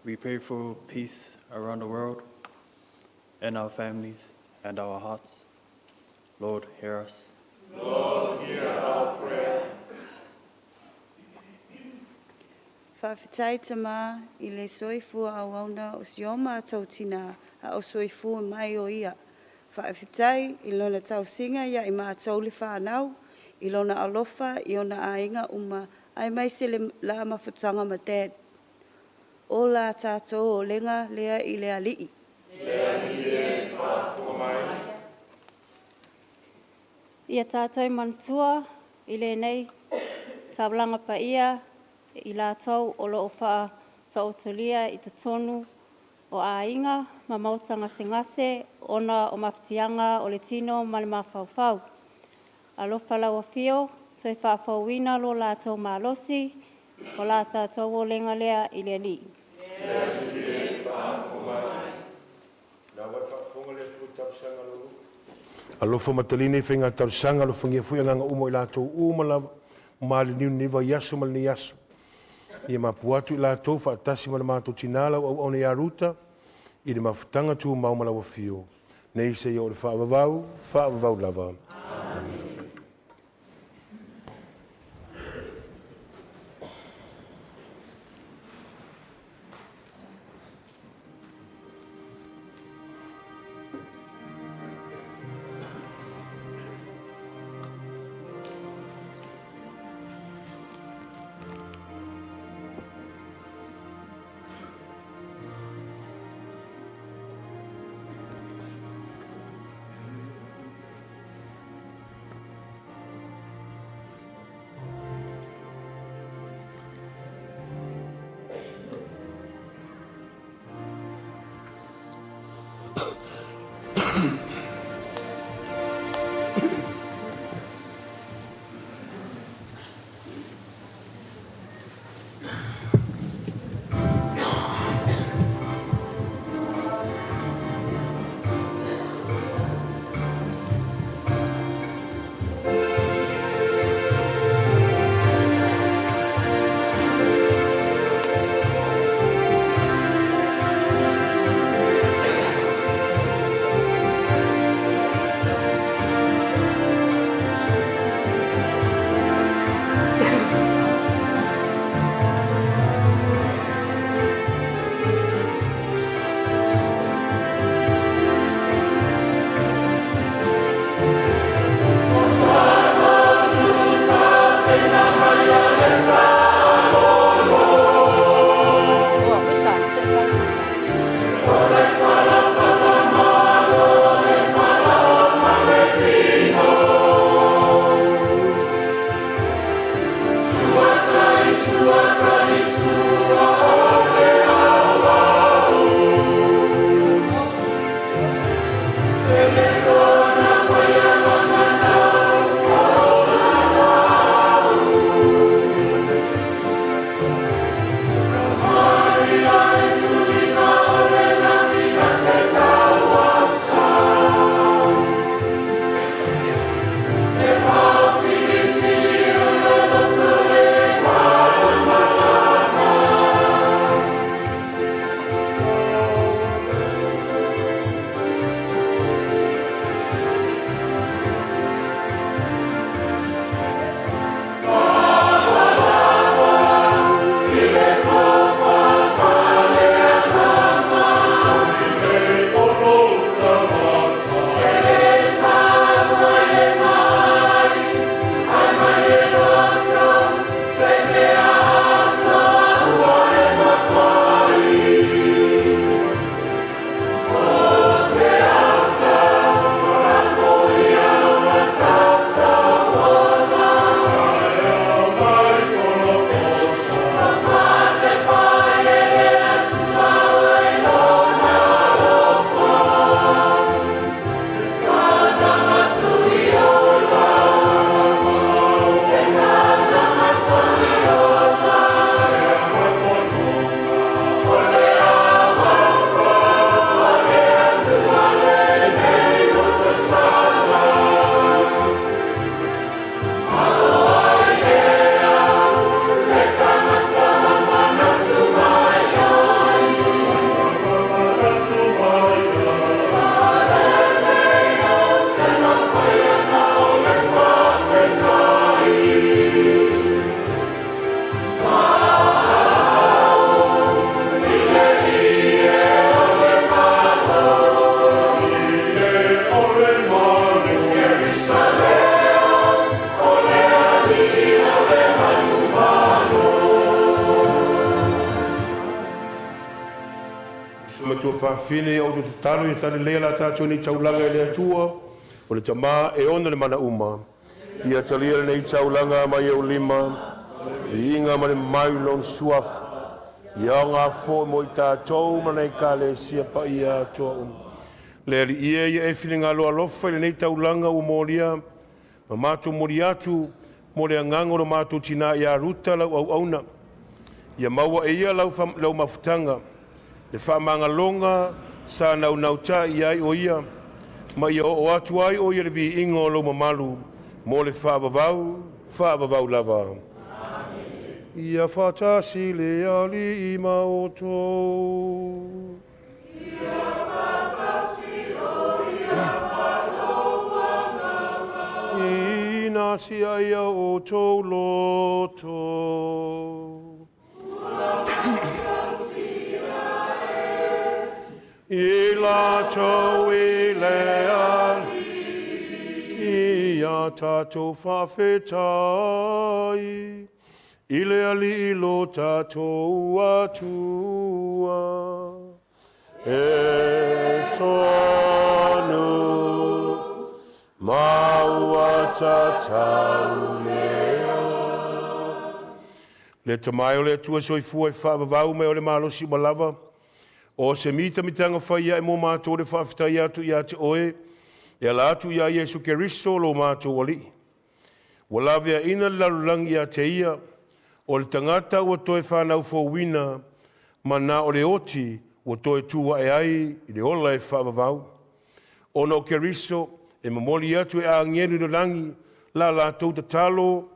We pray for peace around the world, in our families and our hearts. Lord, hear us. Lord, hear our prayer. Faafetai Tama i le soifua auauna o si o matou tina a o soifua mai o ia. Faafetai i lona tausiga ia i matou le fanau, i lona alofa i ona aiga uma aemaise le la mafutaga ma Dad. O la tatou olega lea i le Alii. Le Alii e faafofoga mai. Ia tātou manatua i lenei taulaga paia i latou o loo faataotolia i totonu o aiga ma maota gasegase ona o mafatiaga o le tino ma le mafaufau. Alofa lau afio, toe faafouina lo latou malosi, o la tatou olega lea i le Alii. Le Alii e faafofoga mai. Na wai faafofoga le Atua i talosaga a lo nuu. Alofa matalina i faiga talosaga, alofagia foi agaga uma o i latou uma lava, maliliu lenei vaiaso ma lenei aso. Ia mapu atu i latou faatasi ma le matou tinā lau auauna ia Ruta, i le mafutaga tumau ma lau afio. Nei seia oo i le faavavau, faavavau lava. Amene. Matua fafine o te tatalo ia talelea la tātou nei taulaga i le Atua, o le Tamā e ona le mana uma. Ia talia lenei taulaga mai ou lima, viiga ma le mau i lona suafa. Ia aoga foi mo i tātou ma nei ekalesia paia atoa uma. Le Alii e ia e finagalo alofa i lenei taulaga ua molia, ma matou moli atu mo le agaga o lo matou tinā ia Ruta lau auauna. Ia maua e ia lau mafutaga, le faamagaloga sa naunautai i ai o ia, ma ia oo atu ai o ia le viiga o lou mamalu, mo le faavavau, faavavau lava. Ia faatasi le Alii ma outou. Ia faatasi o ia ma lou agaga. Ina sia ia outou loto. Ua I latou i le Alii, ia tatou faafetai, i le Alii lo tatou Atua. E tonu ma ua tatau lea. Le tamae o le Atua soifua e faavavau mai o le malosi uma lava, o se mitamitanga fai ae mo mātou le faafetai atu ia te oe, e ala atu ia Iesu Keriso lo mātou Alii. Ua laveaina le lalolagi ia te ia, o le tagata ua toe whanau fouina, ma na o le oti ua toe tua e ai i le ola e faavavau. Ona o Keriso e momoli atu e agelu i le lagi, la latou tatalo,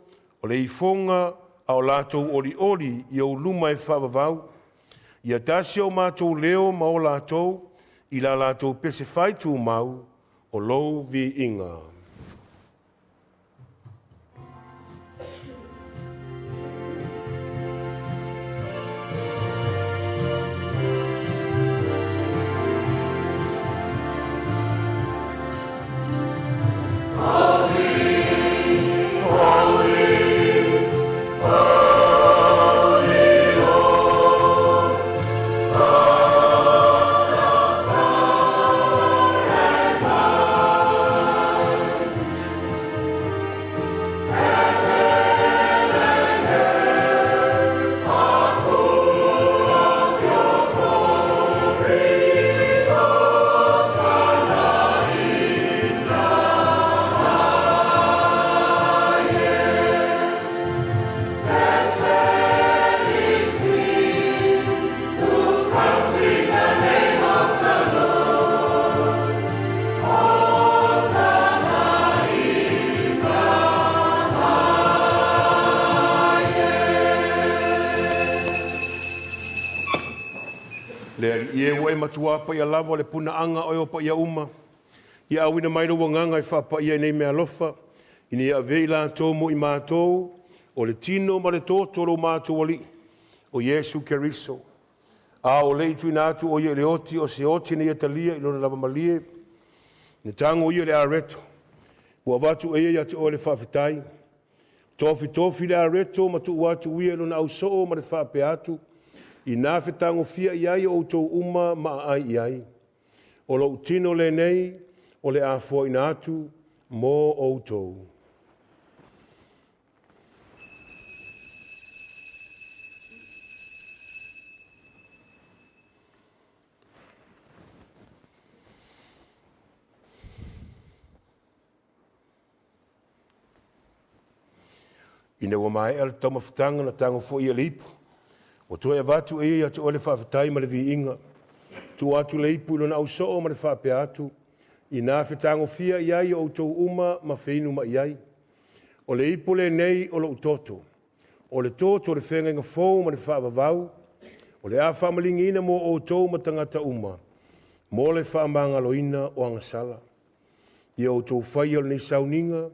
o le ifoga a o latou olioli i ou luma e faavavau. Ia tasi o mātou leo ma o latou, i la latou pese fai tūmau, o lou viiga. Matua pa ia lava le puna anga o pa ia uma. Ia awina mai lo wanganga i whapa ia nei mea alofa. Ina ia avei latou mo i mātou, o le tino ma le toto lo mātou Alii, o Iesu Keriso. A o le ituina atu o ia le oti, o se oti na ia talia i lona lava malie. Ne tango ia le areto. Ua avatu e ia te oe le faafetai. Tofi tofi le areto ma tuu atu ia i lona ausoo ma le faapea atu. I nā fetagofia i ai o outou uma ma aai i ai. O lou tino lenei, o le afoaina atu mo outou. Ina ua maea le taumafataga na tago foi ia le ipu. O toe avatu e ia te oe le faafetai ma le viiga. Tuu atu le ipu i lona ausoo ma le faapea atu. I nā fetagofia i ai o outou uma ma feinu ma i ai. O le ipu lenei o lou toto. O le toto o le feagaiga fou ma le faavavau. O le a faamaligiina mo outou ma tagata uma. Mo le faamagaloina o agasala. Ia outou faia o lenei sauniga,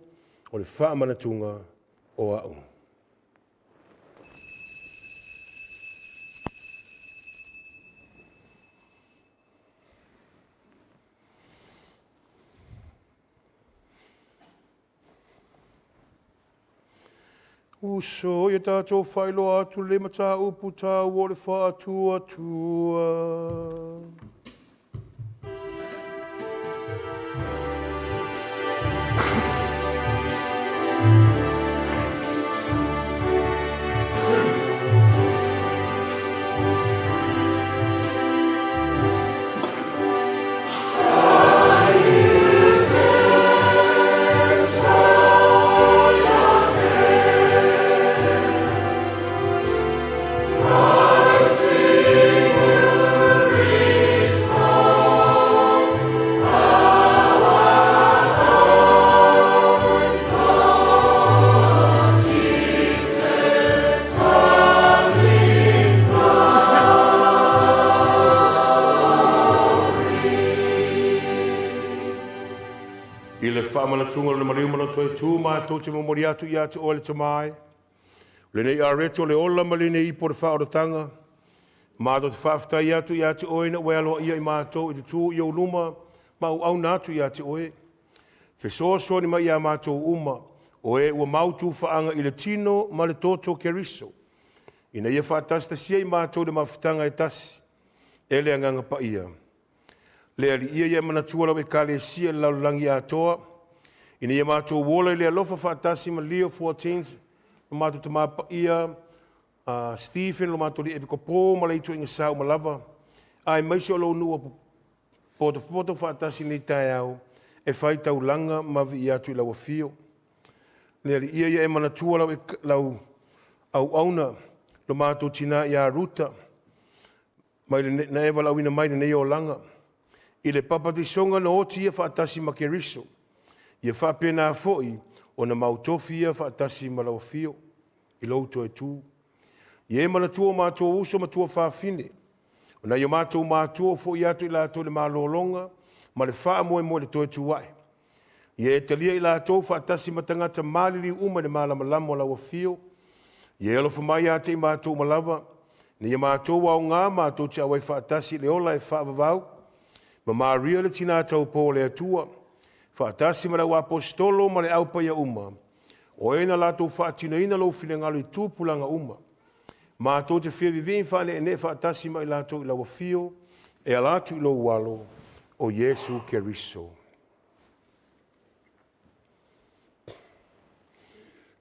o le faamanatuga o au. Uso ia tātou whailoa atu le mataupu tāu o le whaatuatua. I le whaamanatunga o le mariu mana toe tū mātou te momori atu i atu o le tamai. O lenei areto le ola ma lenei ipo le whaorotanga. Mātou te whaaftai atu i atu oe na ue aloa ia i mātou i te tū i o luma ma au au nātu i atu oe. Fesoasoani ni mai ia mātou uma o e ua mautu whaanga i le tino ma le toto keriso. Ina ia whaatasi i mātou le mafutanga e tasi. E le anganga pa ia. Le ali ia ia manatua lau e kalesia le lalulangi atoa. Ina ia mātou wola i le alofa whaatasi ma Leo 14. Lo mātou te mapa ia Stephen lo mātou li epikopo ma le itu inga sau malava. Ai maisi o lau nua poto poto whaatasi nei tae au. E whai taulanga mavi i atu i lau afio. Le ali ia ia e manatua lau, e, lau au auna lo mātou tina ia Ruta. Mai le na ewa lau ina mai le nei o langa. I le papatisonga na oti ia whaatasi ma keriso. Ia whaapena foi o na mautofi ia whaatasi ma lau afio. I lau toe tū. Ia e manatua mātou uso matua whaafine. O na ia mātou mātua fo i atu i lātou le malolonga ma le whaamoe mo le toe tū ai. Ia e talia i lātou whaatasi matangata malili uma le malamalama o lau afio. Ia e alofa mai a te i mātou malawa. Ni ia mātou au ngā mātou te awai whaatasi le ola e whaavavau. Ma Maria le tina tau pō le atua. Whaatasi ma lau apostolo ma le aupa ia uma. O e na lātou whaatinoina lau whilengalo i tūpulanga uma. Mātou te whia vivin whaane e ne whaatasi ma i lātou i lau afio. E alatu i lau walo o Yesu Keriso.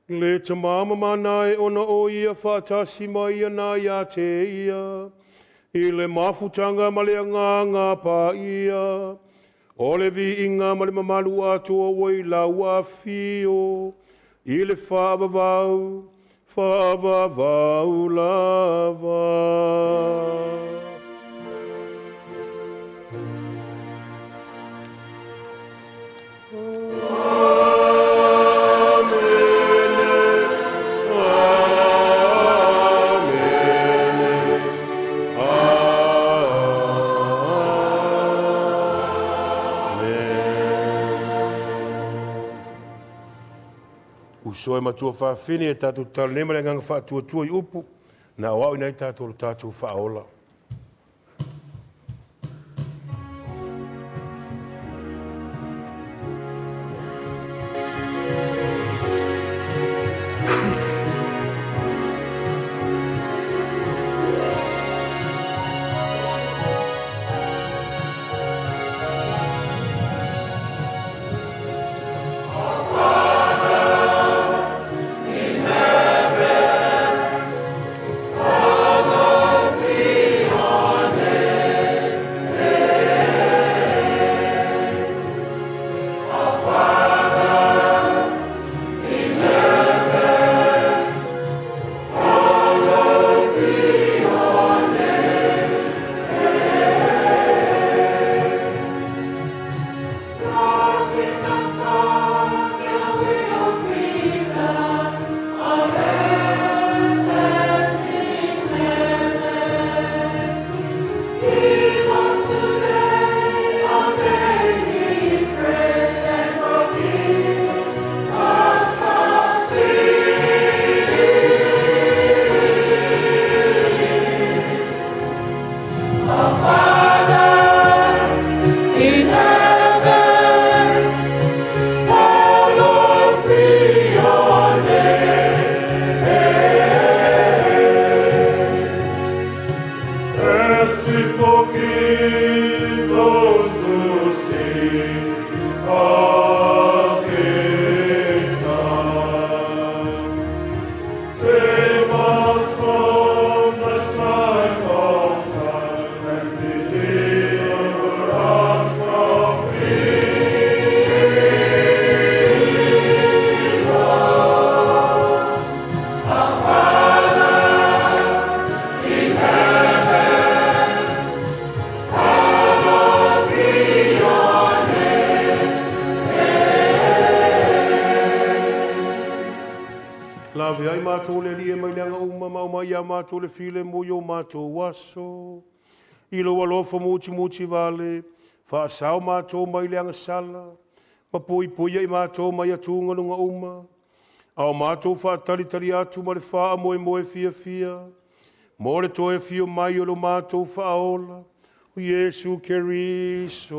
Le te mama manae ona o ia whaatasi mai ia nā ia te ia. I le mafutanga ma le anganga pa ia. O le vi inga ma le mamalu atua ua i lau afio. I le whaavavau, whaavavau lava. Uso e matua whaafine e tātou talema le nganga whaatuatua i upu, nā o au inai tātou lo tātou whaola. mātou le filemu i o mātou aso. I lou alofa mutimuti vale, faasao mātou mai le agasala, ma puipuia i mātou mai atugaluga uma, a o mātou faatalitali atu ma le faamoemoe fiafia, mo le toe afio mai o lo mātou Faaola, o Iesu Keriso.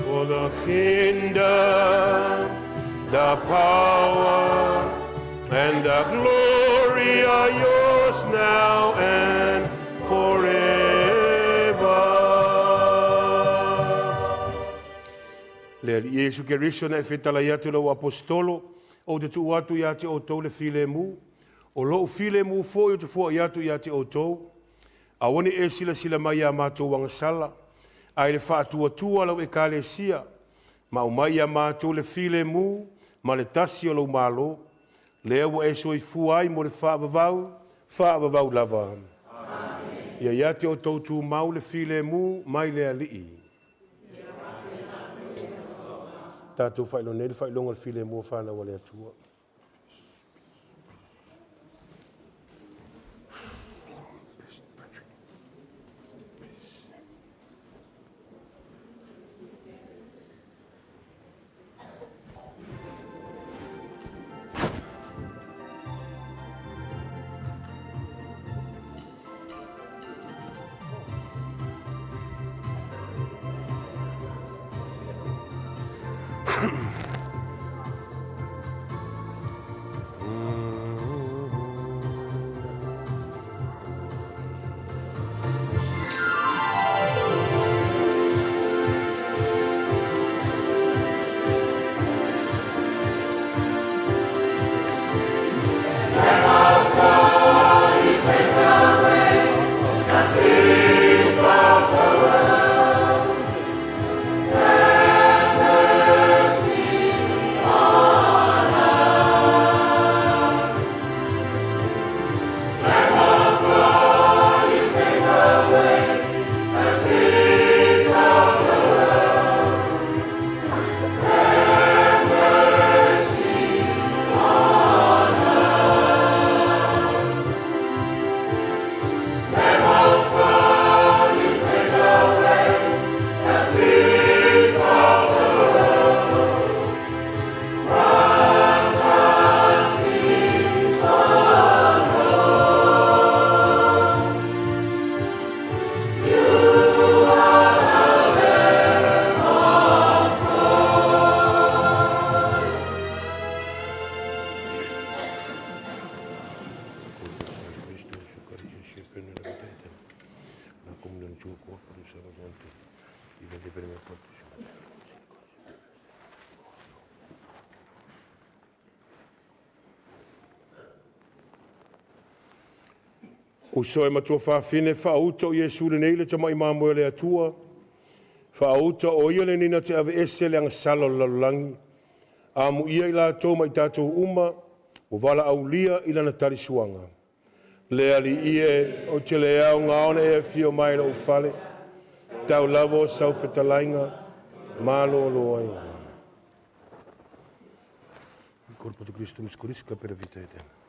For the kingdom, the power, and the glory are yours now and forever. Le Alii Iesu Keriso na e fetalai atu i lau aposetolo, ou te tuu atu ia te outou le filemu, o lou filemu foi ou te foai atu ia te outou. Aua ne i e silasila mai iā matou agasala, ae le faatuatua lau Ekalesia, ma aumai iā matou le filemu ma le tasi o lou Malo, lea ua e soifua ai mo le faavavau, faavavau lava. Ia ia te outou tumau le filemu mai le Alii. Tatou faailoa nei le faailoga o le filemu o fanau a le Atua. Uso e matua faafine, faauta o Iesu lenei le tamai mamoe o le Atua. Faauta o ia lenei na te aveese le agasala o le lalolagi. Amuia i latou ma i tatou uma, ua valaaulia i lana talisuaga. Le Alii e, ou te le aoga ona e afio mai i lou fale, tau lava o sau fetalaiga, malolo ai. Corpo di Cristo miscurisca per vita eterna.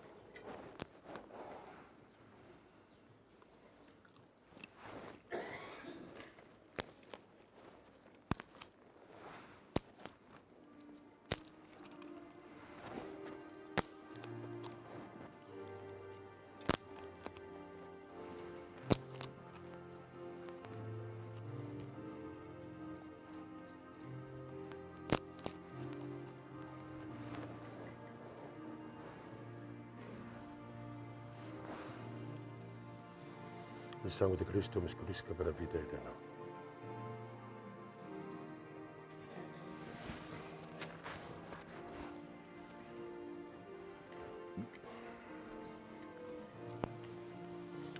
Il sangue di Cristo mi scurisca per la vita eterna.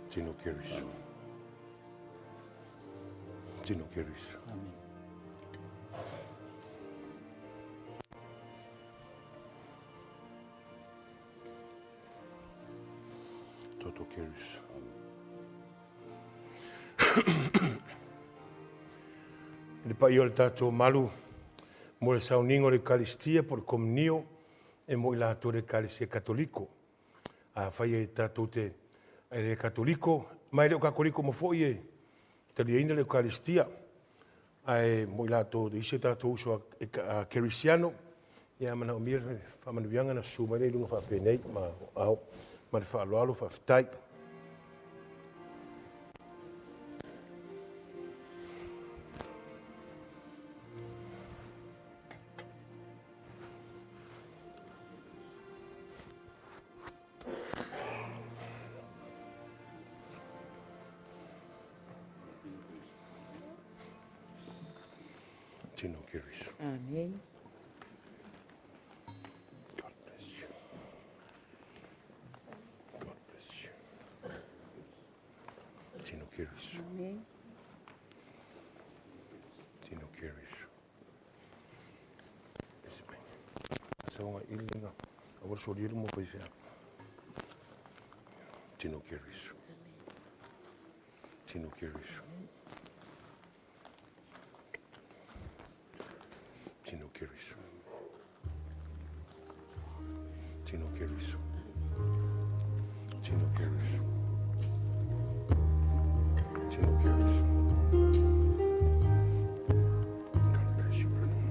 Tino Keriso. Tino Keriso. Amen. Toto Keriso. I le paia o le tatou malu mo le sauniga o le Ekalesia po o le Komunio e mo i latou le Ekalesia Katoliko. Afai e tatou te e le Katoliko, ma e le o Katoliko uma foi e taliaina le Ekalesia, ae mo i latou isi o tatou uso a Kerisiano, ia manaomia le faamanuiaga na susu mai lea i luga faapenei ma ao ma le faaaloalo faafetai. Tino Keriso. Amen. God bless you. God bless you. Tino Keriso. Amen. Tino Keriso. Saunga ilinga. Awa soli mo pa ifea. Tino Keriso. Tino Keriso. Tino Keriso. Tino Keriso. Tino Keriso. Tino Keriso. God bless you, brother.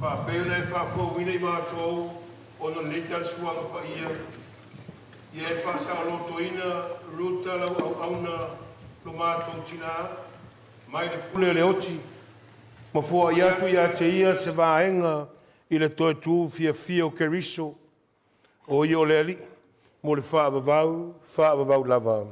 Faapea ona e faafouina i matou ona o lenei talasuaga paia, ia e faasaolotoina Ruta lau auauna lo matou tinā, mai le pule o le oti, ma foai atu ia te ia se vaega i le toe tu fiafia o Keriso, o ia o le Alii, mo le faavavau, faavavau lava.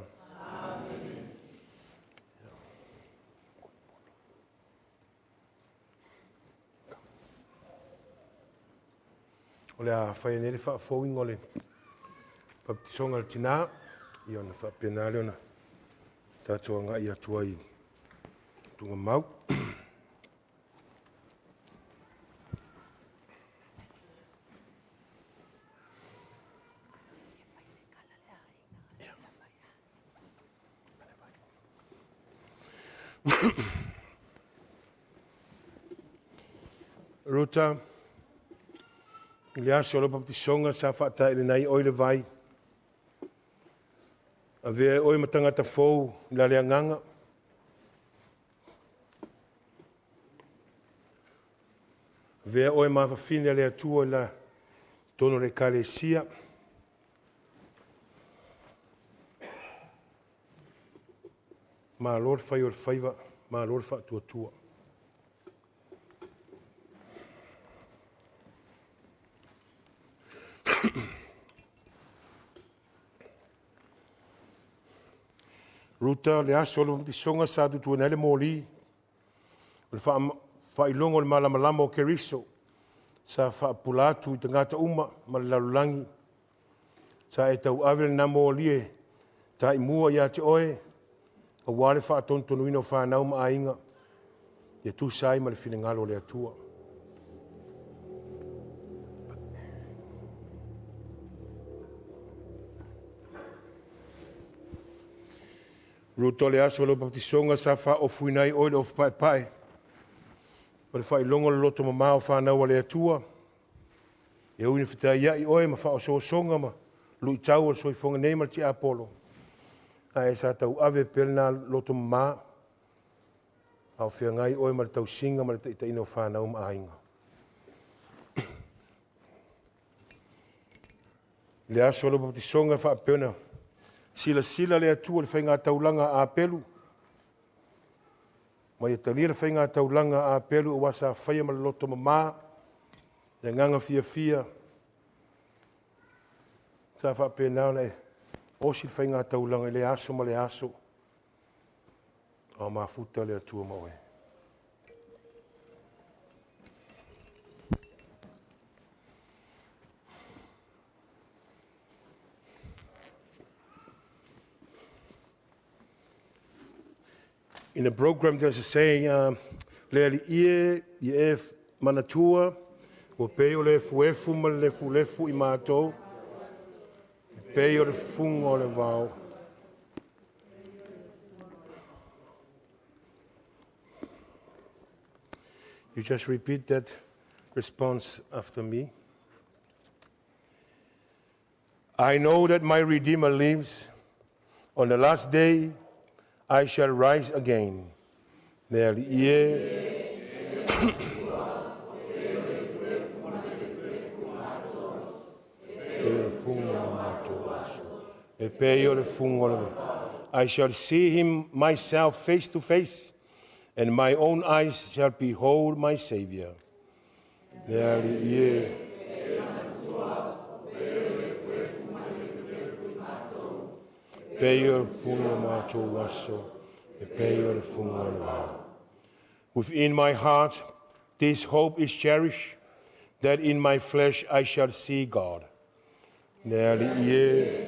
O le a whai nei le faafouina o le papatisoga o le tinā, ia ona faapena lea ona tatou agai atu ai i tugamau. Ruta, i le aso o lau papatisoga sa faataeleina ai oe le vai, avea e oe ma tagata fou i la le agaga, avea oe ma afafine a le Atua i la totonu o le Ekalesia. Malo le fai o le faiva, malo le faatuatua. Ruta, le aso o le papatisoga sa tutuina ai le moli, o le faailoga o le malamalama o Keriso, sa faapupula atu i tagata uma ma le lalolagi. Sa e tauave lena moli e taimua ia te oe, aua le faatonutonuina o fanau ma aiga, ia tusa ai ma le finagalo o le Atua. Ruta, o le aso o lau papatisoga sa faaofuina ai oe le ofu paepae, o le faailoga o le loto mamao o fanau a le Atua, e ui ina fetaiai oe ma faaosoosoga ma luitau o le soifuaga nei ma le tiapolo, ae sa tauave pea lena loto mamā, a o feagai oe ma le tausiga ma le taitaiina o fanau ma aiga. I le aso o lau papatisoga e faapea ona silasila le Atua i le faigataulaga a Apelu, ma ia talia le faigataulaga a Apelu aua sa faia ma le loto mamā, le agaga fiafia, sa faapena ona e osi le faigataulaga i le aso ma le aso, a o mafuta le Atua ma oe. In the program there's a saying, le alii e, ia e manatua, ua pei o le efuefu ma le lefulefu i matou, e pei o le fuga o le vao. You just repeat that response after me. I know that my Redeemer lives. On the last day, I shall rise again. Le alii e, e pei o le fuga o le I shall see him myself face to face, and my own eyes shall behold my Savior. Le alii e, pei o le fuga o matou aso, e pei o le fuga o le vao. Within my heart, this hope is cherished, that in my flesh I shall see God. Le alii e,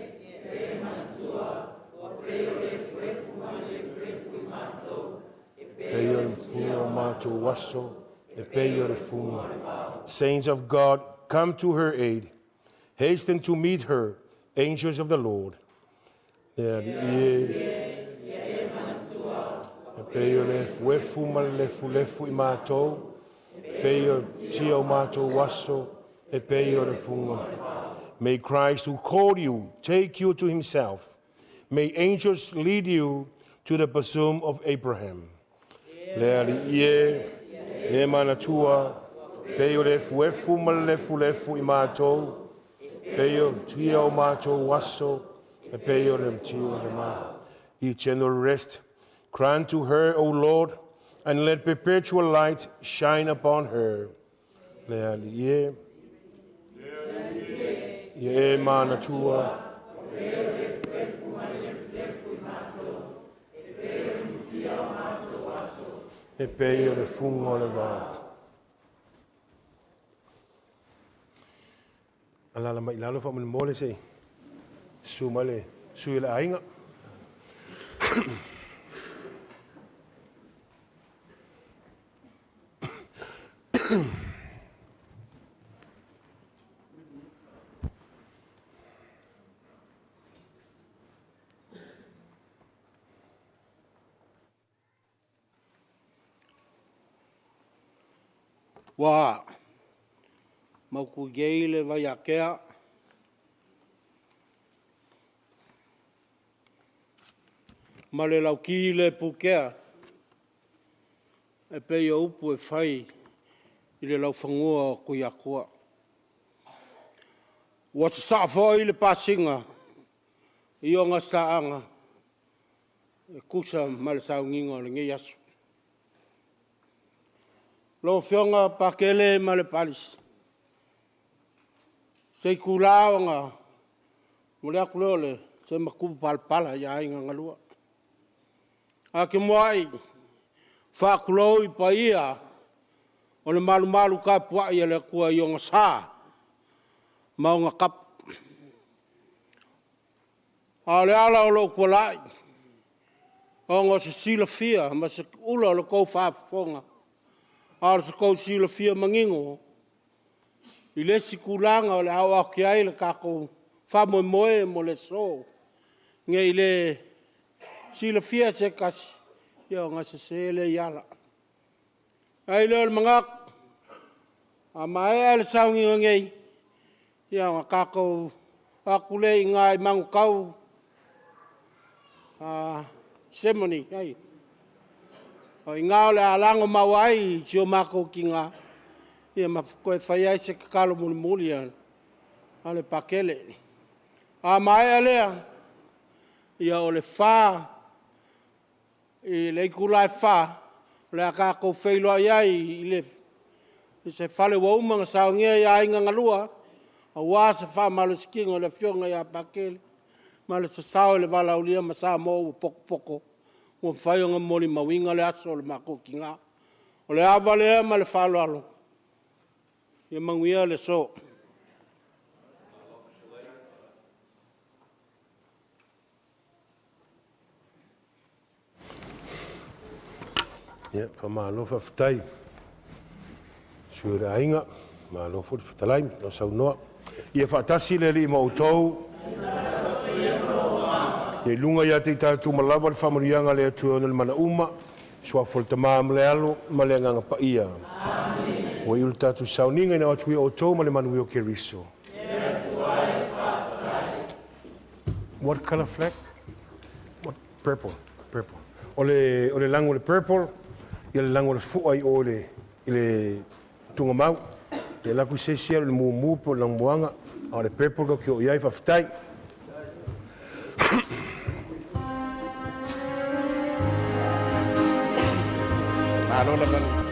pei o le fuga o matou aso, e pei o le fuga. Saints of God, come to her aid. Hasten to meet her, angels of the Lord. Le alii e, e pei o le efuefu ma le lefulefu i matou, e pei o tia o matou aso, e pei o le fuga. May Christ who called you take you to himself. May angels lead you to the bosom of Abraham. Le alii e, e manatua, Pei o le efuefu ma le lefulefu i matou, pei o tia o matou aso, e pei o le mtia o le matou. Eternal rest, grant to her, O Lord, and let perpetual light shine upon her. Le ali e. Ia e manatua. E pei o le funga o le vā. Alala mai lalo fa mo le se. Su ma le sui le aiga. Ua mauku iei le vaiakea ma le lauki le pukea e pei o upu e fai i le laufanua o Tuiatua. Ua sasaa foi le pasiga i ona saaga e tusa ma le sauniga o lenei aso. Lau Afioga Pakele ma le Palisi, se itula ona momoli atu lea o le se matupalapala i aiga na lua. Ae muai faatulou i paia o le malumalu tapuai a le Atua i ona sa ma ona tapu. A o le ala o lou tualai, ona o se silafia ma se ula o le tou faafofoga, a o se tou silafia manino i le isi tulaga o le a oo atu i ai le tatou faamoemoe mo le aso, ne i le silafia e se tasi, ia ona sese lea i ala. Ona i ai lea o le manatu, a maea le sauniga nei, ia ona tatou o atu lea i ina i Manutau Semoni, o i ina o le a lagomau ai si o matou tina ma toe fai ai se tatalo mulimuli a le Pakele. A maea lea, ia o le 4 i le itula e 4, o le a tatou feiloai ai i se fale ua uma ona saunia e aiga na lua, aua se faamalositino a le Afioga ia Pakele ma le sasao i le valaaulia ma Samoa ua potopoto ua mafai ona molimauina le aso o le matou tina. O le ava lea ma le faaaloalo, ia manuia le aso. Ia, faamalo faafetai. Sui o le aiga, malo foi le fetalai, o saunoa. Ia faatasi le Alii ma outou. Ia i luga ia te i tatou uma lava le faamanuiaga a le Atua e ona le mana uma, suafa o le Tama ma le Alo ma le Agaga Paia. Ua iu le tatou sauniga ina o atu ia outou ma le manuia o Keriso. What color flag? What? Purple. Purple. O le lago o le purple, ia le lago o le fua i o i le tugamau. Ia laku se isi le mumu po o le lagomuaga, a o le purple kau ki o iai faafetai. Malo lava.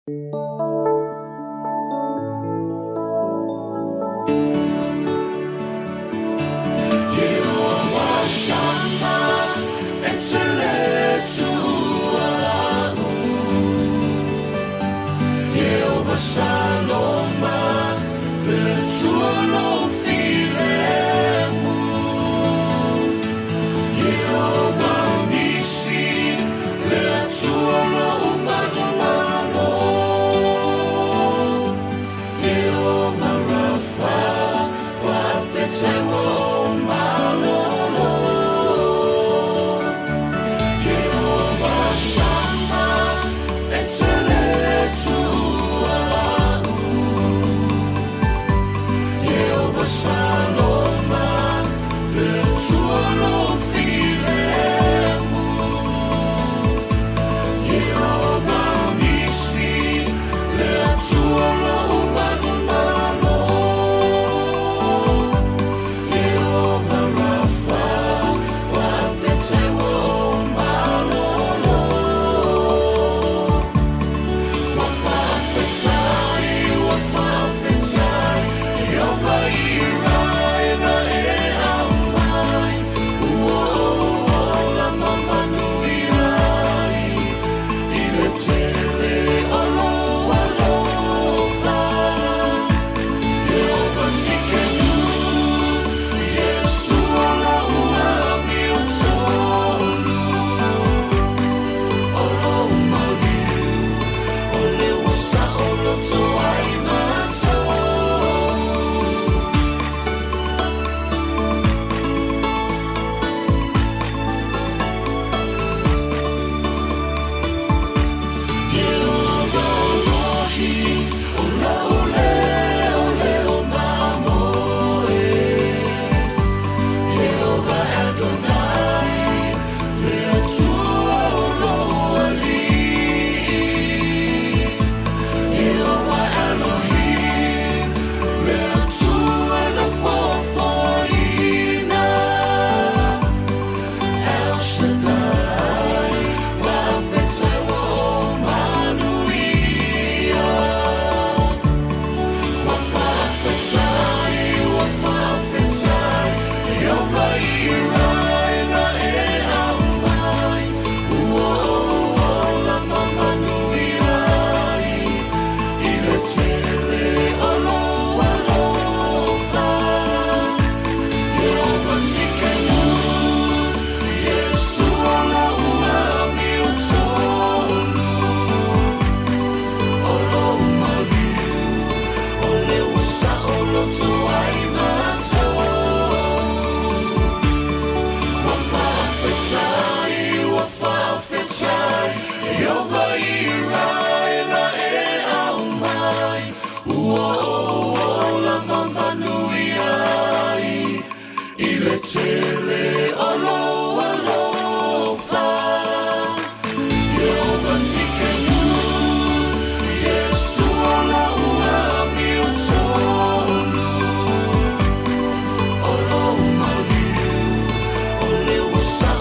Sa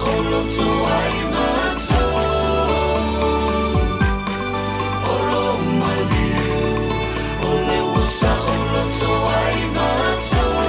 o loto ai matou.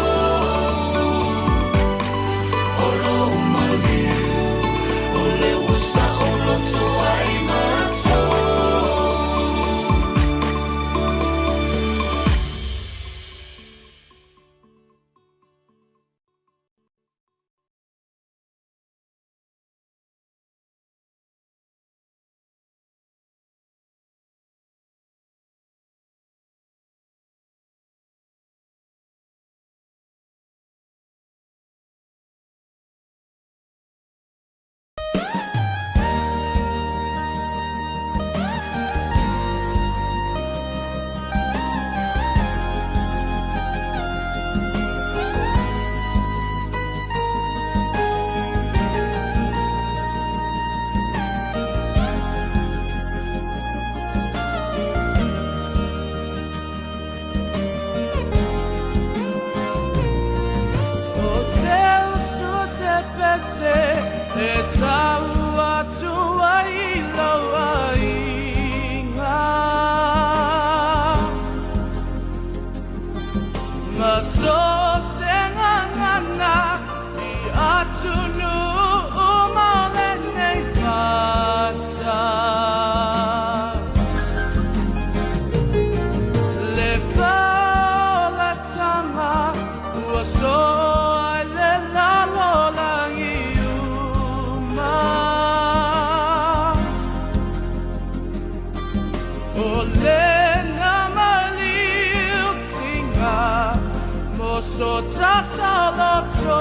Ma so se gagana i atunuu uma o lenei vasa. Le faolataga ua soa i le lalolagi uma. O lena maliutiga mo so tasolotoga.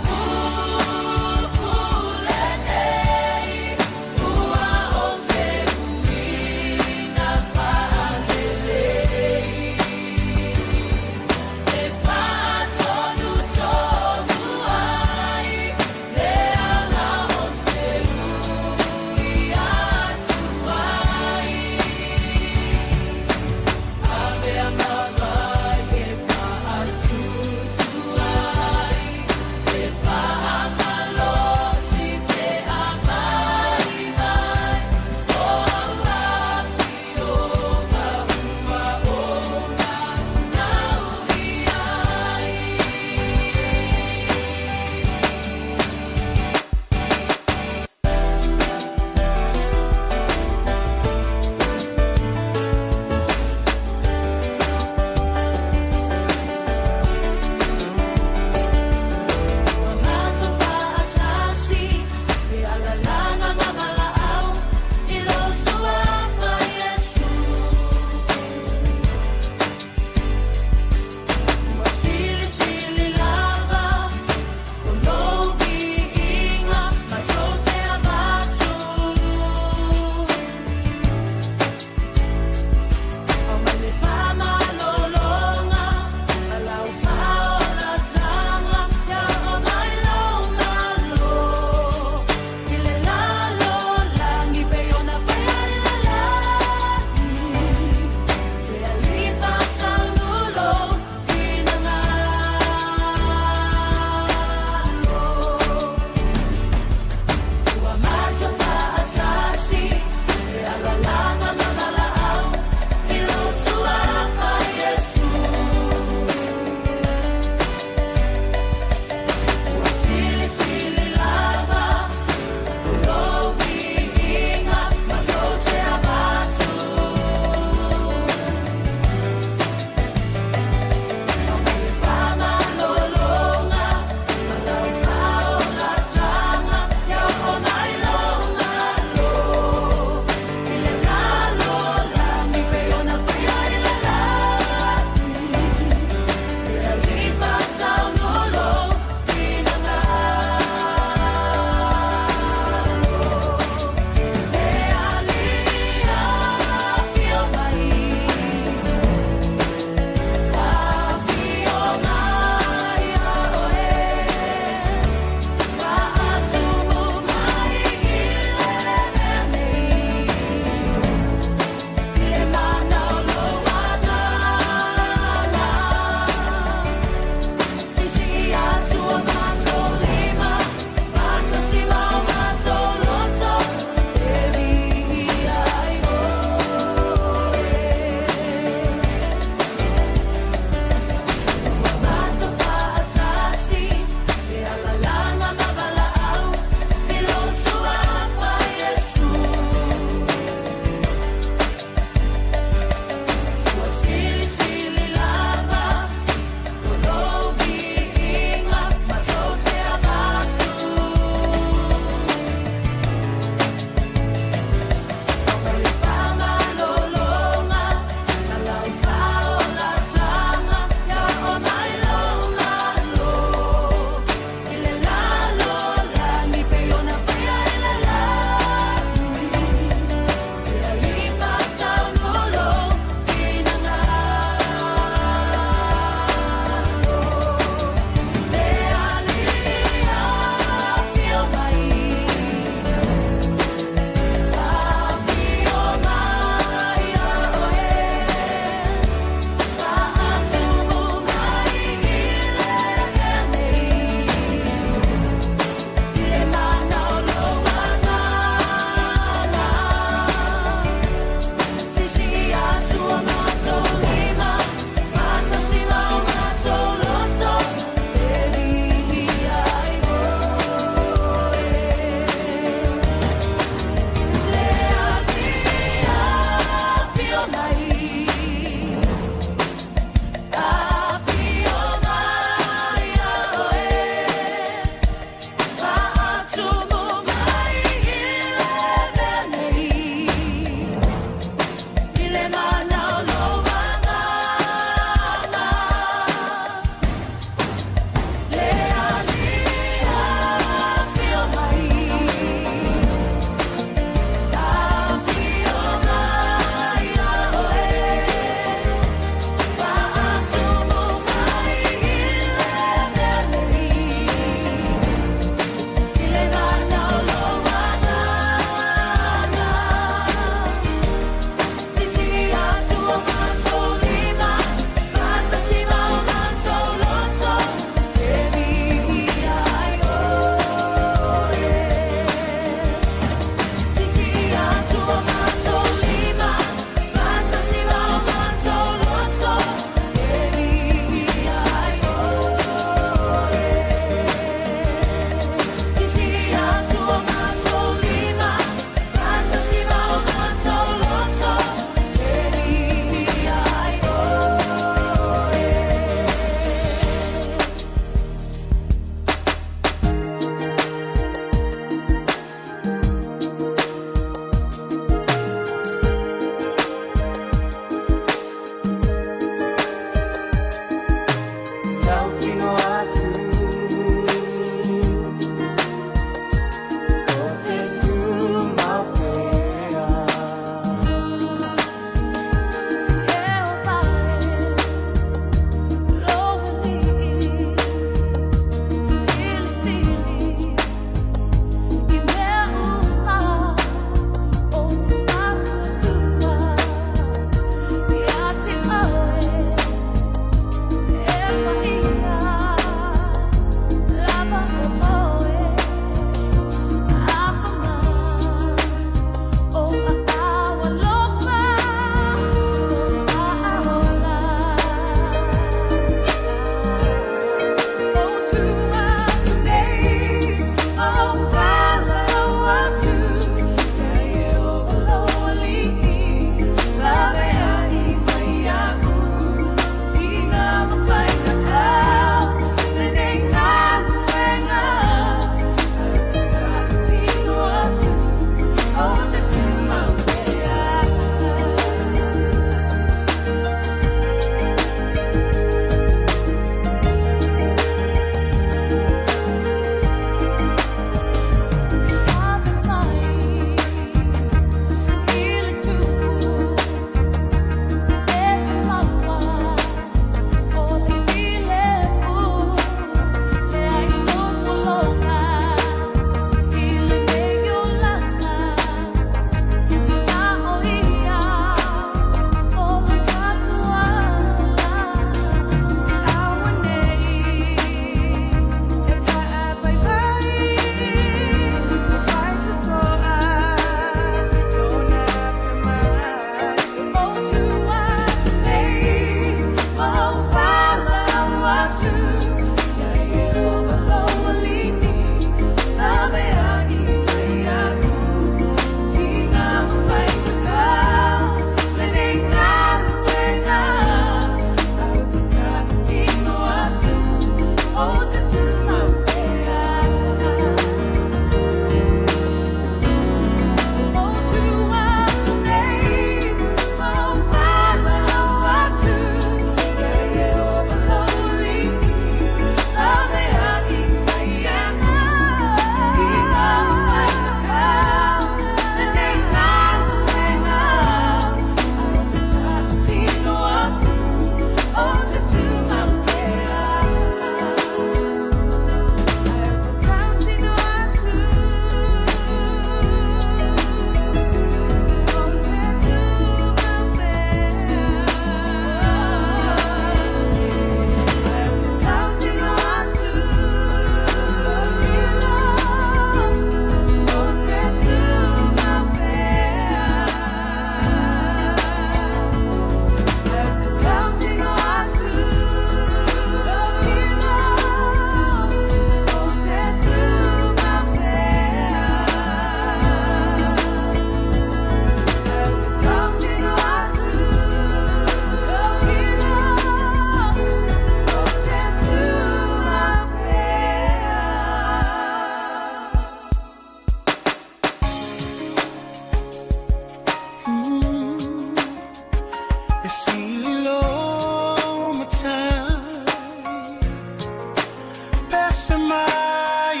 mai.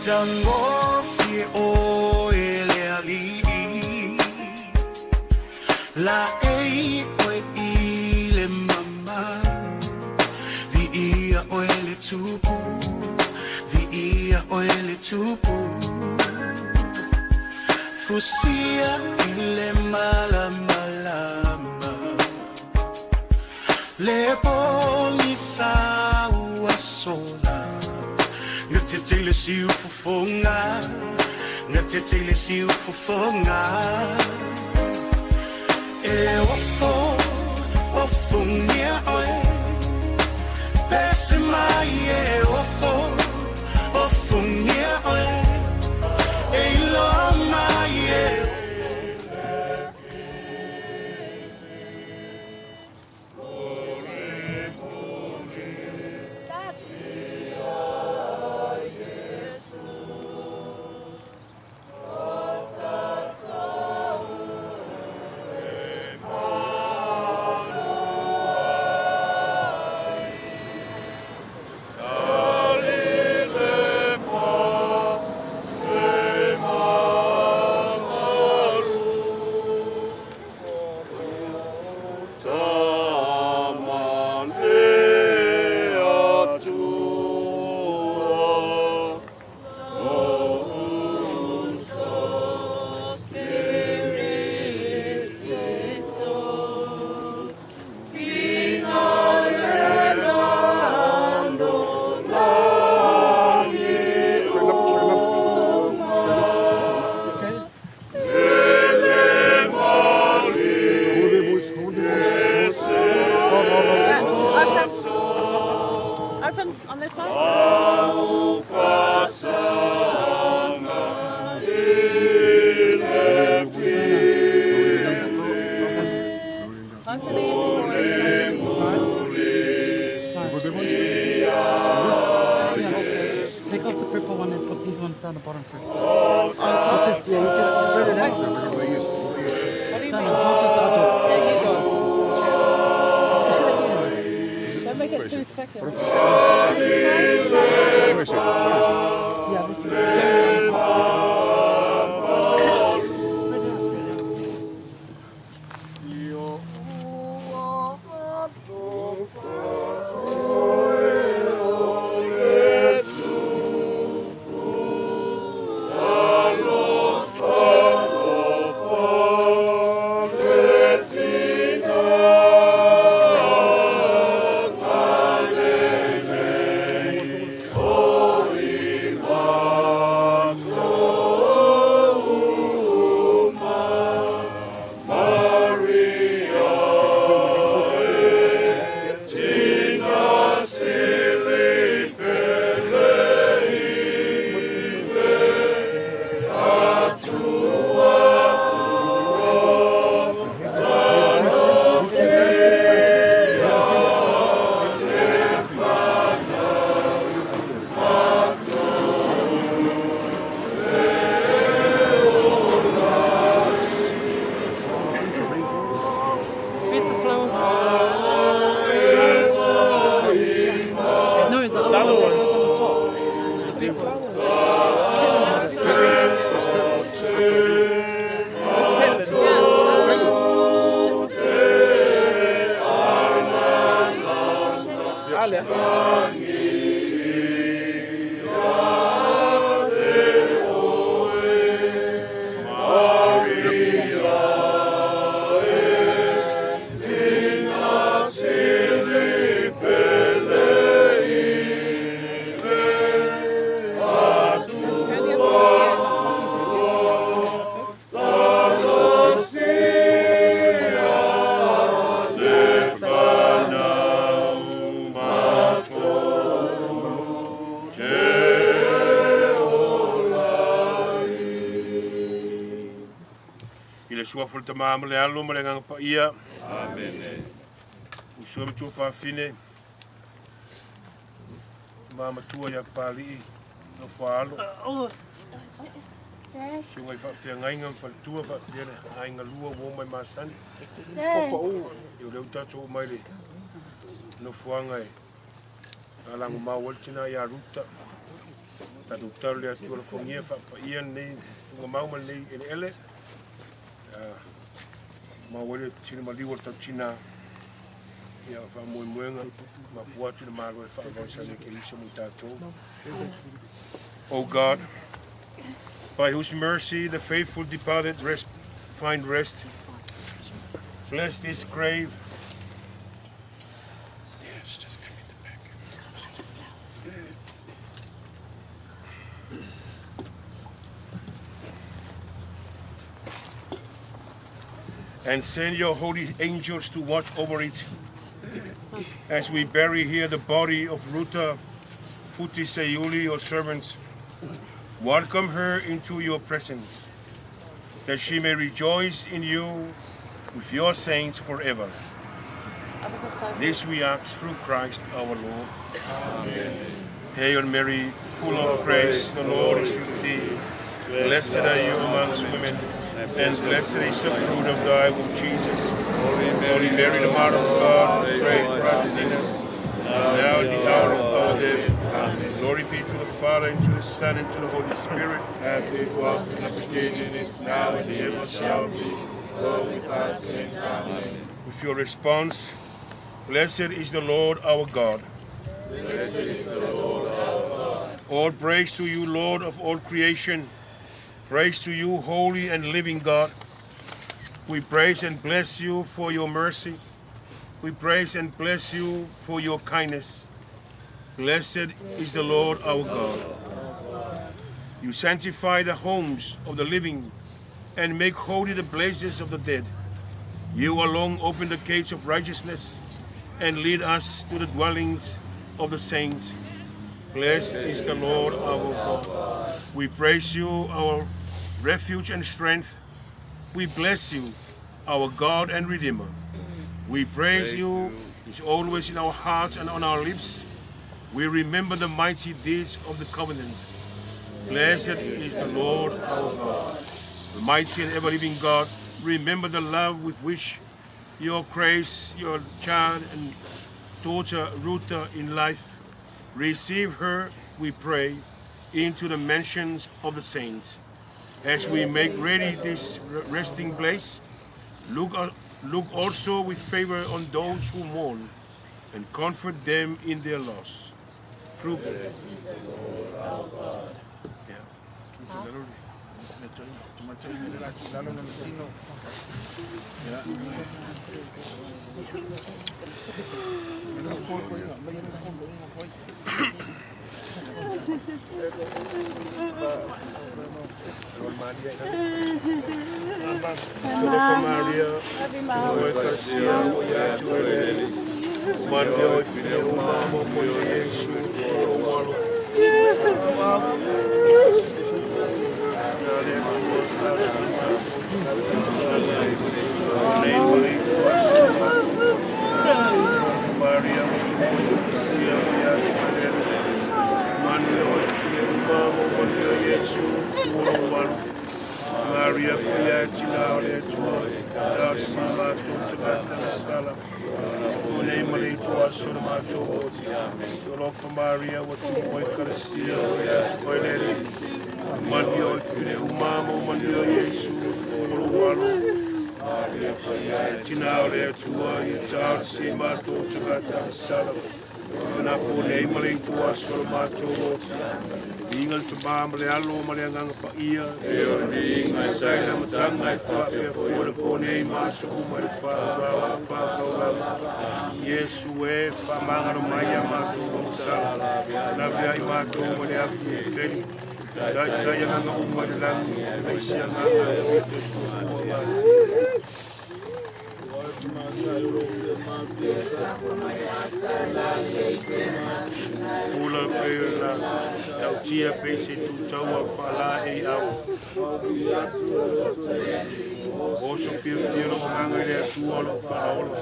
Matagofie oe le alii Laei oe i le mama. Viia oe le tupu, viia oe le tupu. Fusia i le malamalama. Le pogisa ua sola. Gatete le siu fofoga, gatete le siu fofoga. E ofo, ofongia oe. Pese mai e ofo, ofongia oe. E iloa mai e. Open on that side. Nice and easy, boys. Nice and easy. Take off the purple one and put these ones down the bottom first. On top? Just, yeah, you just spread it out. What do you Son, mean? hold this out. There you go. Don't make it too thick. Yeah, this is very on top. Spread it out, spread it out. Where's the flowers? No, it's the other one that goes on the top. The big flowers. I le suafa o le Tama ma le Alo ma le Agaga Paia. Amene. Uso e matua faafine, ma matua ia Papalii, no faalo. Susuga i faafeagaiga ma faletua faapea le aiga lua ua o mai masani. Ia o lea ua tatou oo mai le nofoaga e alagomau ai le tinā ia Ruta. Tatou tatalo i le Atua alofagia faapaia lenei tuugamau ma lenei eleele. Maua ai le tino maliu o le tautinā. Ia faamoemoega mapua atu le Malo e faavae e Keriso mo tatou. O God, by whose mercy the faithful departed rest, find rest, bless this grave. And send your holy angels to watch over it as we bury here the body of Ruta Futi Seiuli, your servants. Welcome her into your presence, that she may rejoice in you with your saints forever. This we ask through Christ our Lord. Amen. Hail Mary, full of grace, the Lord is with thee. Blessed are you amongst women, and blessed is the fruit of thy womb, Jesus. Holy Mary, the Mother of God, pray for us sinners, now and at the hour of our death. Amen. Glory be to the Father, and to the Son, and to the Holy Spirit. As it was in the beginning, is now, and ever shall be, world without end. Amen. With your response, blessed is the Lord our God. Blessed is the Lord our God. All praise to you, Lord of all creation. Praise to you, holy and living God. We praise and bless you for your mercy. We praise and bless you for your kindness. Blessed is the Lord our God. You sanctify the homes of the living and make holy the places of the dead. You alone open the gates of righteousness and lead us to the dwellings of the saints. Blessed is the Lord our God. We praise you, our refuge and strength. We bless you, our God and Redeemer. We praise you, it's always in our hearts and on our lips. We remember the mighty deeds of the covenant. Blessed is the Lord our God. The mighty and ever-living God, remember the love with which your grace, your child and daughter Ruta in life. Receive her, we pray, into the mansions of the saints. As we make ready this resting place, look also with favor on those who mourn and comfort them in their loss. Through Maria Puyatina Letua, Tasima Tutala, Alofa Maria, what to Karasia, Manio, Umamo, Manio, Yesu, Tina Letua, Tasima Tutala, Napone Malay to us for Mato, Ingal to Bam, Lealo, Marianga Paia, Sailama, Fafia, for the Pone, Maso, Fa, Yesu, Famanga, Maya, Mato, Sala, Navia, Mato, Maria, Feli, Tayana, Umalan, Pula pela tautia pese tu taua whala e au. Oso pia whiro o nganga i le atua lo whalaola.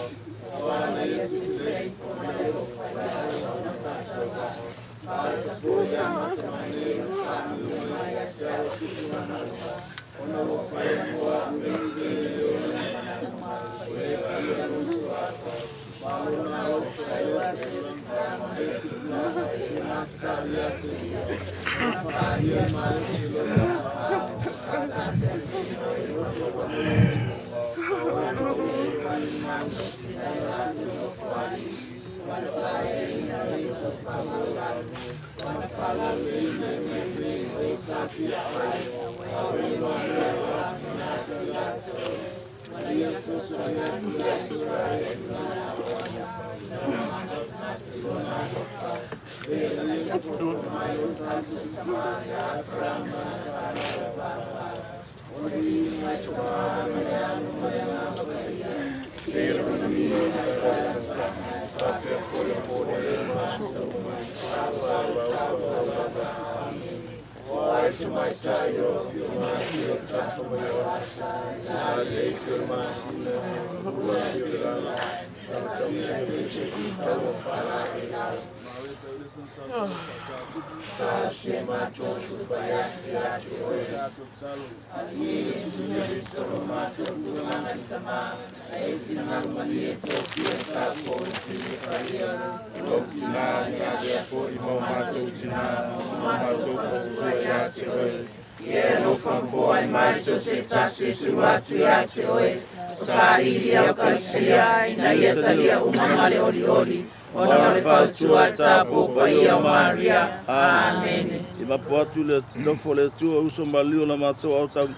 Le nofo le tua uso malio na matou au tau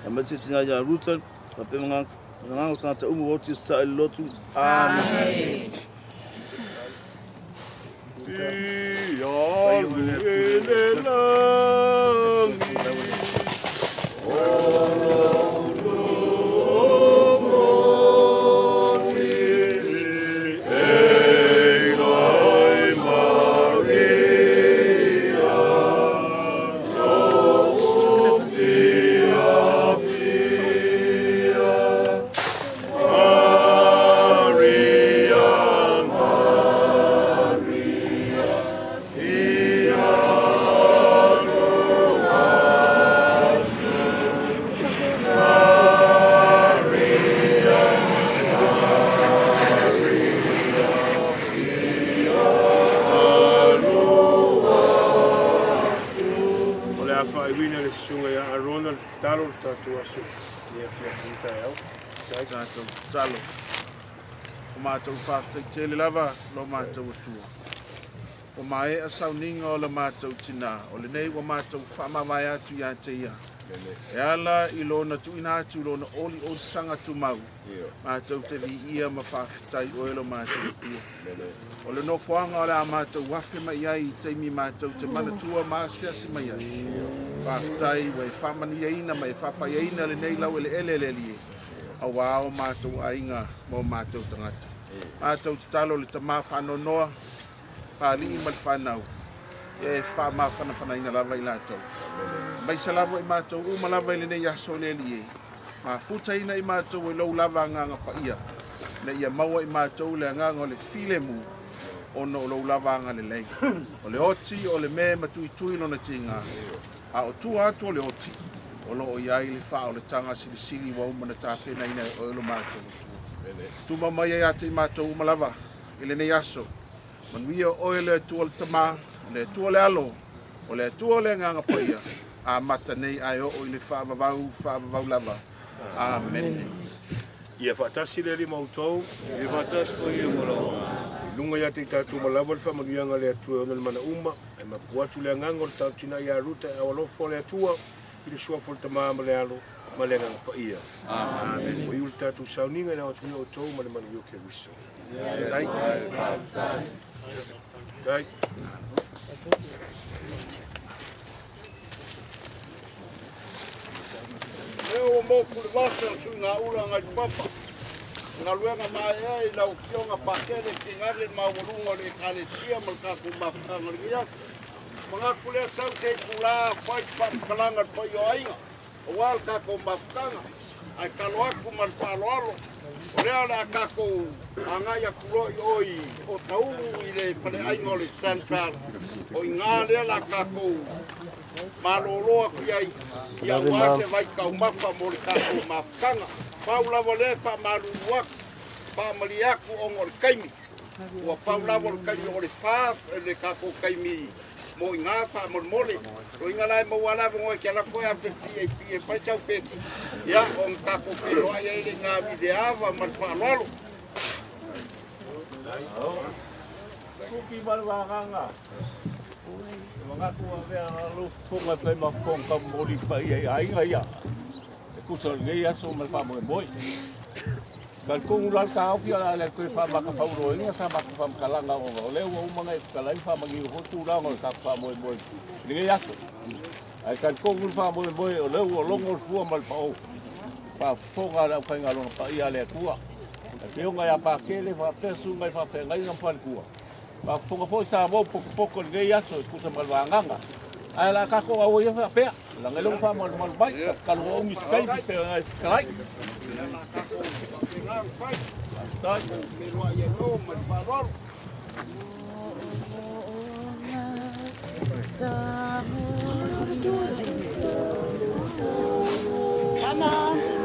a mete tina ia ruta a pe mga nganga tata umu oti sa lotu. Amen. Matou whafetai tele lava lo matou atua. O mae a sauninga o le matou tina, o le nei ua matou whaamavae atu ia te ia. E ala i lona tuina atu lona oli o sanga tumau. Matou te vi ia ma whafetai o e lo matou atua. O le nofoanga o le a matou wafe mai ai i teimi matou te manatua ma asiasi mai ai. Whafetai wa e whaamanuiaina ma e whapaiaina le nei lau ele ele ele ele. Aua o matou ainga mo matou tangata. Matou tatalo le tamā whaanonoa, pāli'i ma le whanau, e whaamawhanawhanaina lava i latou. Mai sa lava i matou uma lava i lenei aso le eli e. Mafutaina i matou e lou lava anganga paia. Na ia maua i matou le anganga o le filemu, ona o lou lava anga lelei. O le oti o le me matuitui lona tinga. A o tua atu o le oti, o loo iai le wha o le tanga silisili wa uma na tāwhena ina e oelo mātou. Tuma mai ai ate i mātou uma lava, i lenei aso. Manuia oe le atua le tamā, o le atua le alo, o le atua le nganga paia. A mata nei ai o i le whaavavau, whaavavau lava. Amen. Ia whaatasi le lima utou. Ia whaatasi ko ia molo. Lunga ia te tātou malawa le whamanuianga le atua ona le mana uma. Ai mapu atu le anganga o le tautina ia ruta e awalofo le atua. I le suafo le tamā ma le alo, ma le anganga paia. Amen. O i ule tātou sauninga i na watunia o tau ma le manuia o Keriso. Dai. Dai. Leo mo kule vasa o sui ngā ura ngai papa. Ngā luenga mai ai lau kionga pakele ki ngare maualunga o le ekalesia ma le kākou mafutaga o le iasi. Mga kulea tau te kula whai whakalanga pai o ainga. O wā le kākou mafutaga. Ai kalo aku ma le whaaloalo. O lea le a kākou angai akuloi oi o tauru i le pale ainga o le Sandfeld. O i ngā lea la kākou Malolo aku iai ia ua se vai kaumafa mo le tatou mafutaga. Pau lava lea faamalulu atu, faamalie atu ona o le taimi. Ua pau lava o le taimi o le 4 le tatou taimi mo iga faamolemole. Loiga la e maua lava goe ke ala koe afe PAP e fai sau peki. Ia ona tatou feloai ai le iga le ava ma le faaaloalo. Kuki ma le vagaga. Mangatu a mea lo fonga pe ma fonga ka moli pa ia ai ia. E kusa nei aso ma fa mo moi. Ka ko ula ka au kia le ko fa ma ka fa ro inga sa ma ka fa kalanga o le o uma ngai ka lai fa ma ngi ho tu la ngo ka fa mo moi. Nei aso. Ai ka ko ula fa mo moi o le o longo fua ma pa o. Fa fonga la ka ngalo pa ia le kua. Te onga ia pa kele fa pesu ngai fa fe ngai ngam fa kua. Pa fonga fo sa mo poko poko nei aso kusa malvanganga. Ai la ka ko au ia fa pea. La ngai lo fa mal mal bai ka lo o mi skai pe ngai kai. Come on.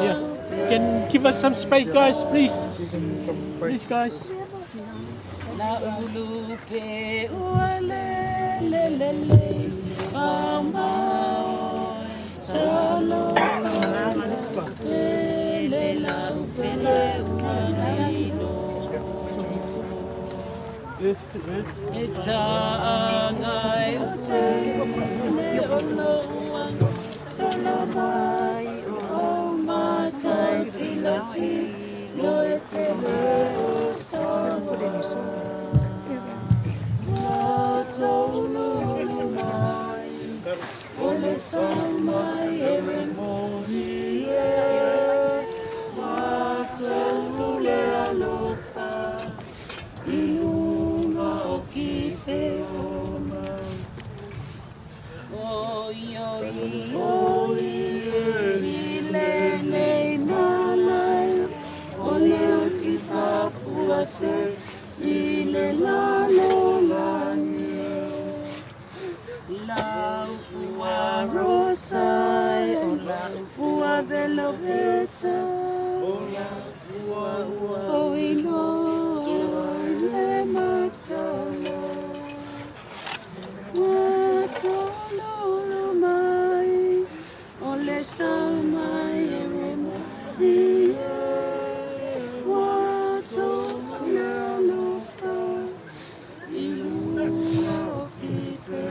Yeah. Can give us some space, guys, please. Please, guys. Saumai e remori e Wataulu le alofa I lunga o ki te ona Oi oi oi I le nei nalai O le o ti papua se I le lalo langi Lau fua rosai o lau fua velo veta O lau fua ua o iloa le matala Ua tololo mai o le saumai e remori e Ua tolu le alofa i lunga o ki te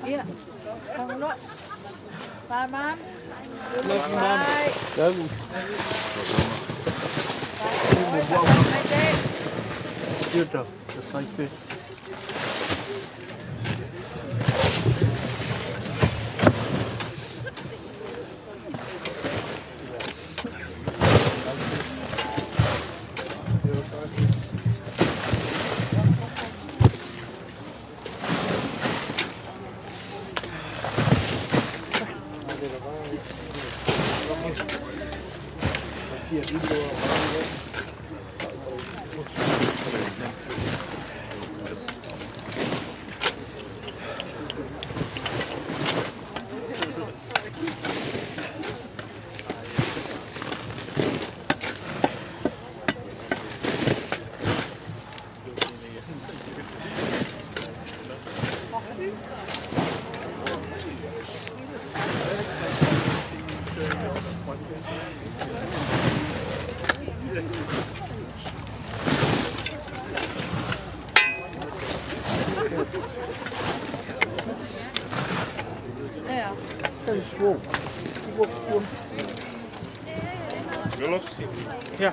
Ia. Whangaroa. Bye, Mum. Love you, Mum. Bye. Love you. Bye, Dad. Siuta, the saipe. Yeah.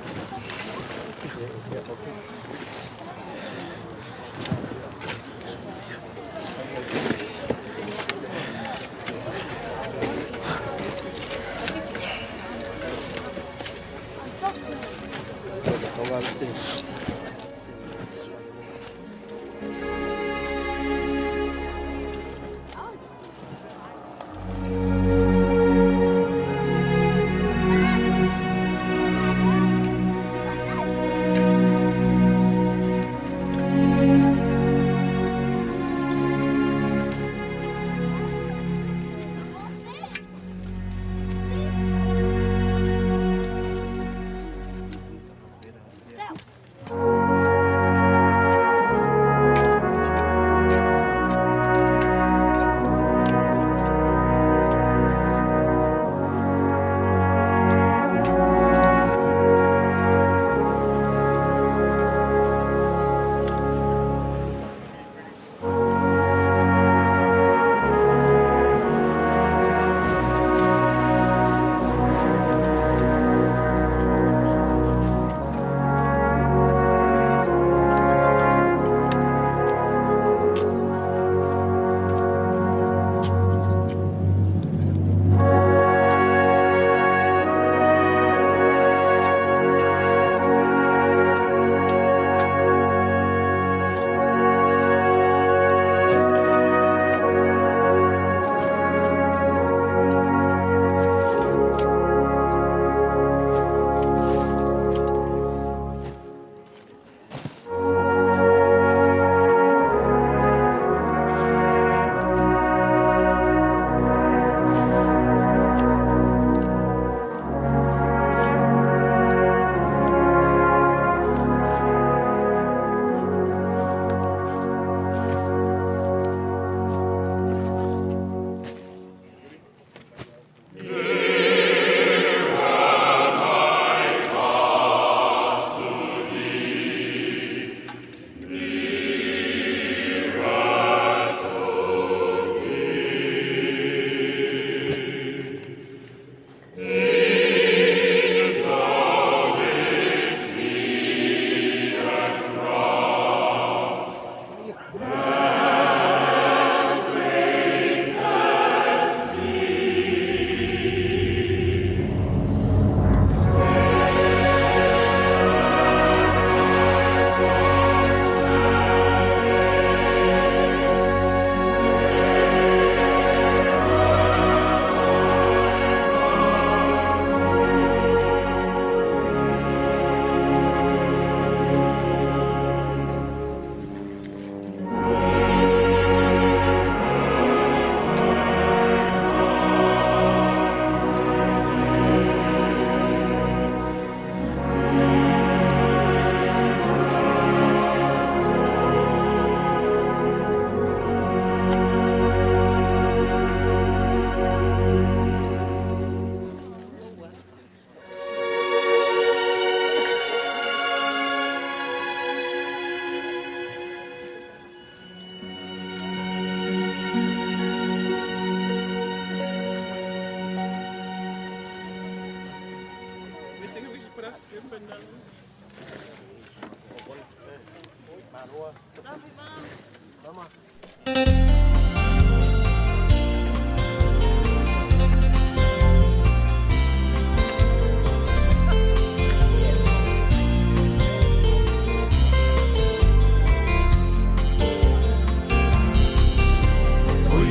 O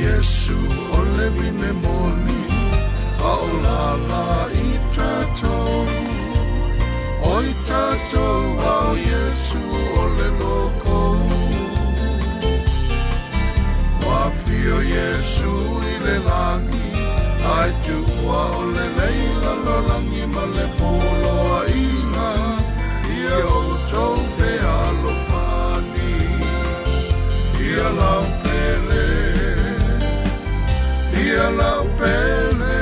Iesu o le vine moni, a o lala i tatou. O i tatou a o Iesu o le loko. Ua fio Iesu i le lagi, ai tua o le leila lolangi ma le poloa inga, ia o tau fealofani. Ia lau pele, ia lau pele,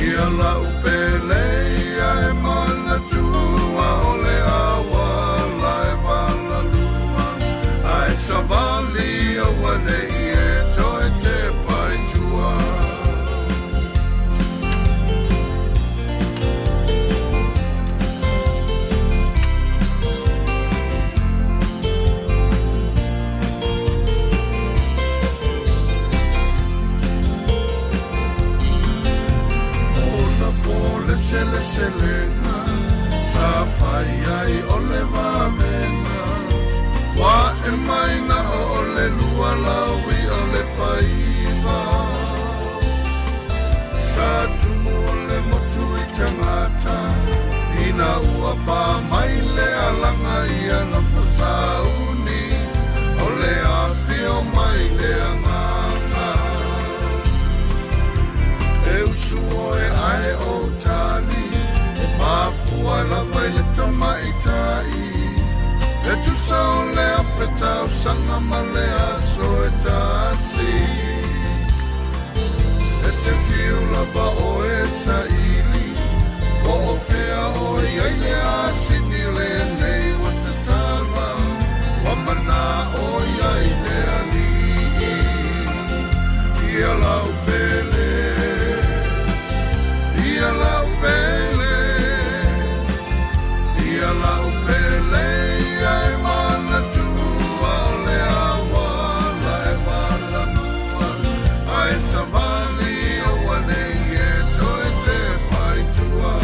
ia lau pele, ia e manatua o le awala e walalua, ai savali o wane i e toe te paitua. Ona po le sele selenga, sa fai ai o le vavena. Wa e mai na o le lua lawi o le faiva. Sa tumu o le motu i tangata, ina ua pa mai le alanga ia na fasauni, o le afio mai le anganga. E usu oe ae o tali, e mafua lava i le tamaitai. E tusa o le afetau sanga ma le aso e tasi. E te fiu lava o e saili, po o fea o i ai le asini le nei wa te tala, wa mana o i ai le alii. Ia lau pele, ia lau pele, ia lau pele, ia e manatua o le awala e walanua, ai savali o wane i e toe te paitua.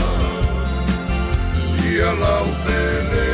Ia lau pele,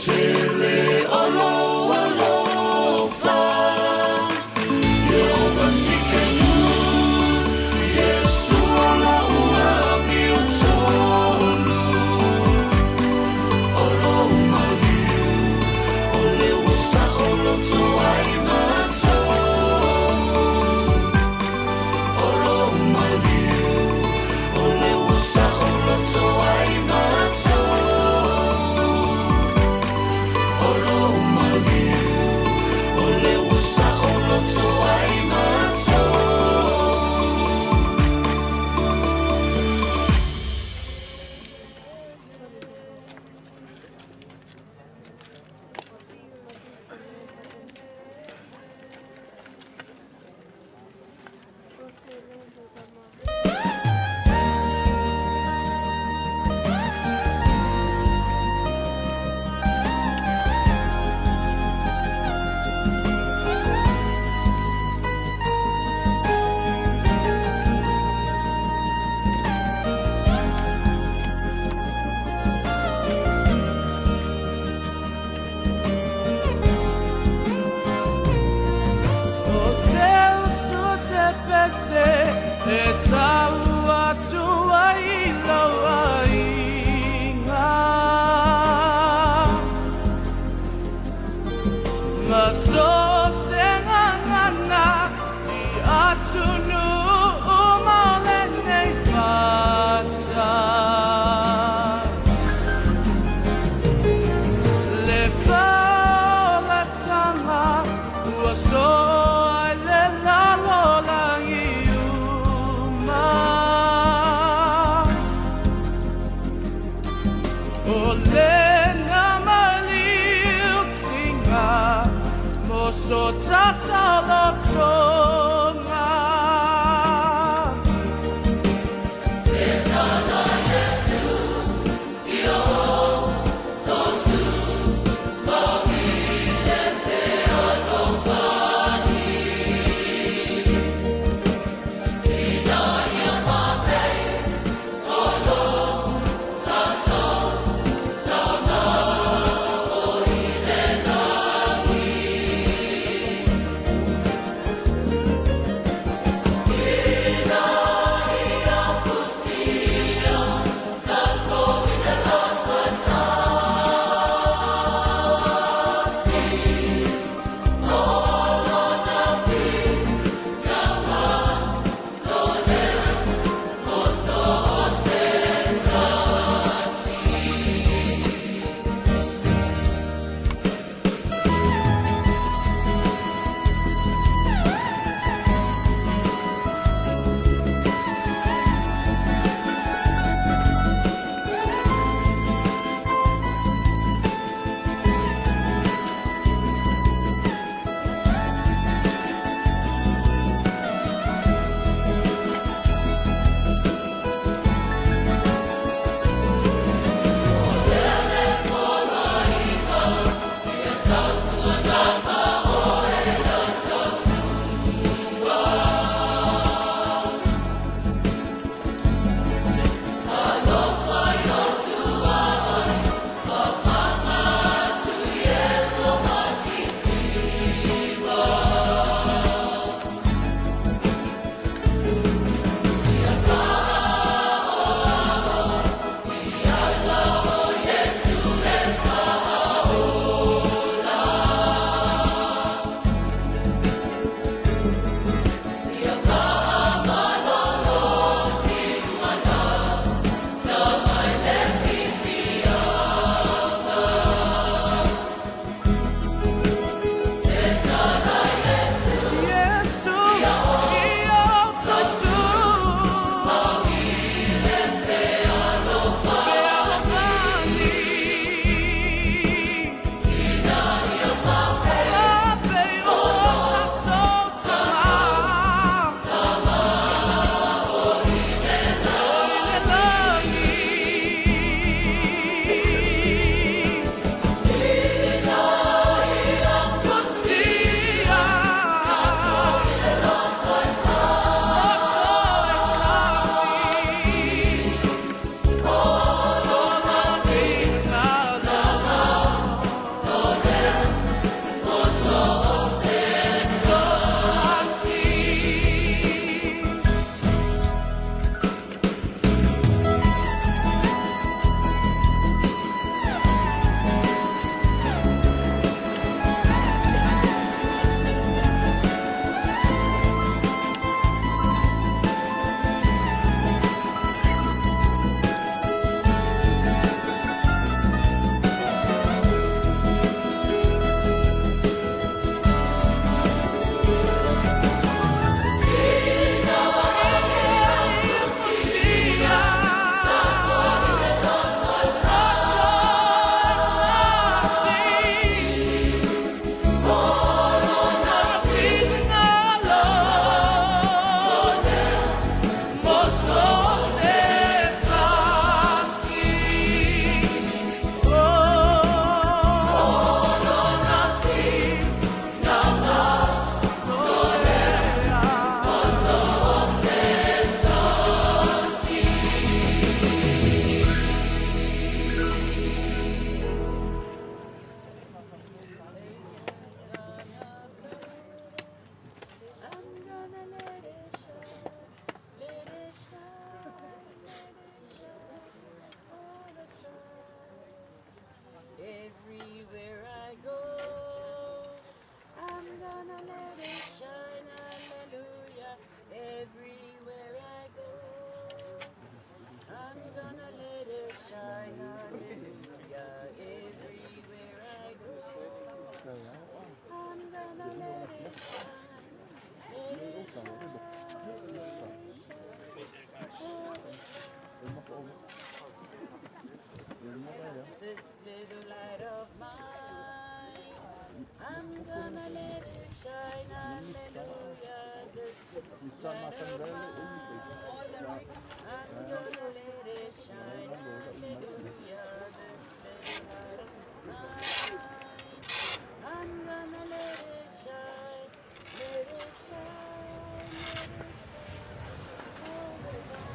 tele o lou alofa. Ieova Sikenu, Iesu o lau amiotonu. O lou maliu, o le ua saoloto ai matou. O lou maliu, o le ua saoloto ai matou. O lou maliu, o le ua saoloto ai matou. O te usu te pese e tau atu ai lau aiga. Ma so se ngangana i atunu uma o lenei fasa. Le whaolatanga ua soa i le lalolagi uma. O le ngamaliu tinga mo so tasalotonga. Thank I'm gonna let it shine, let it shine, let it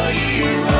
Jehovah.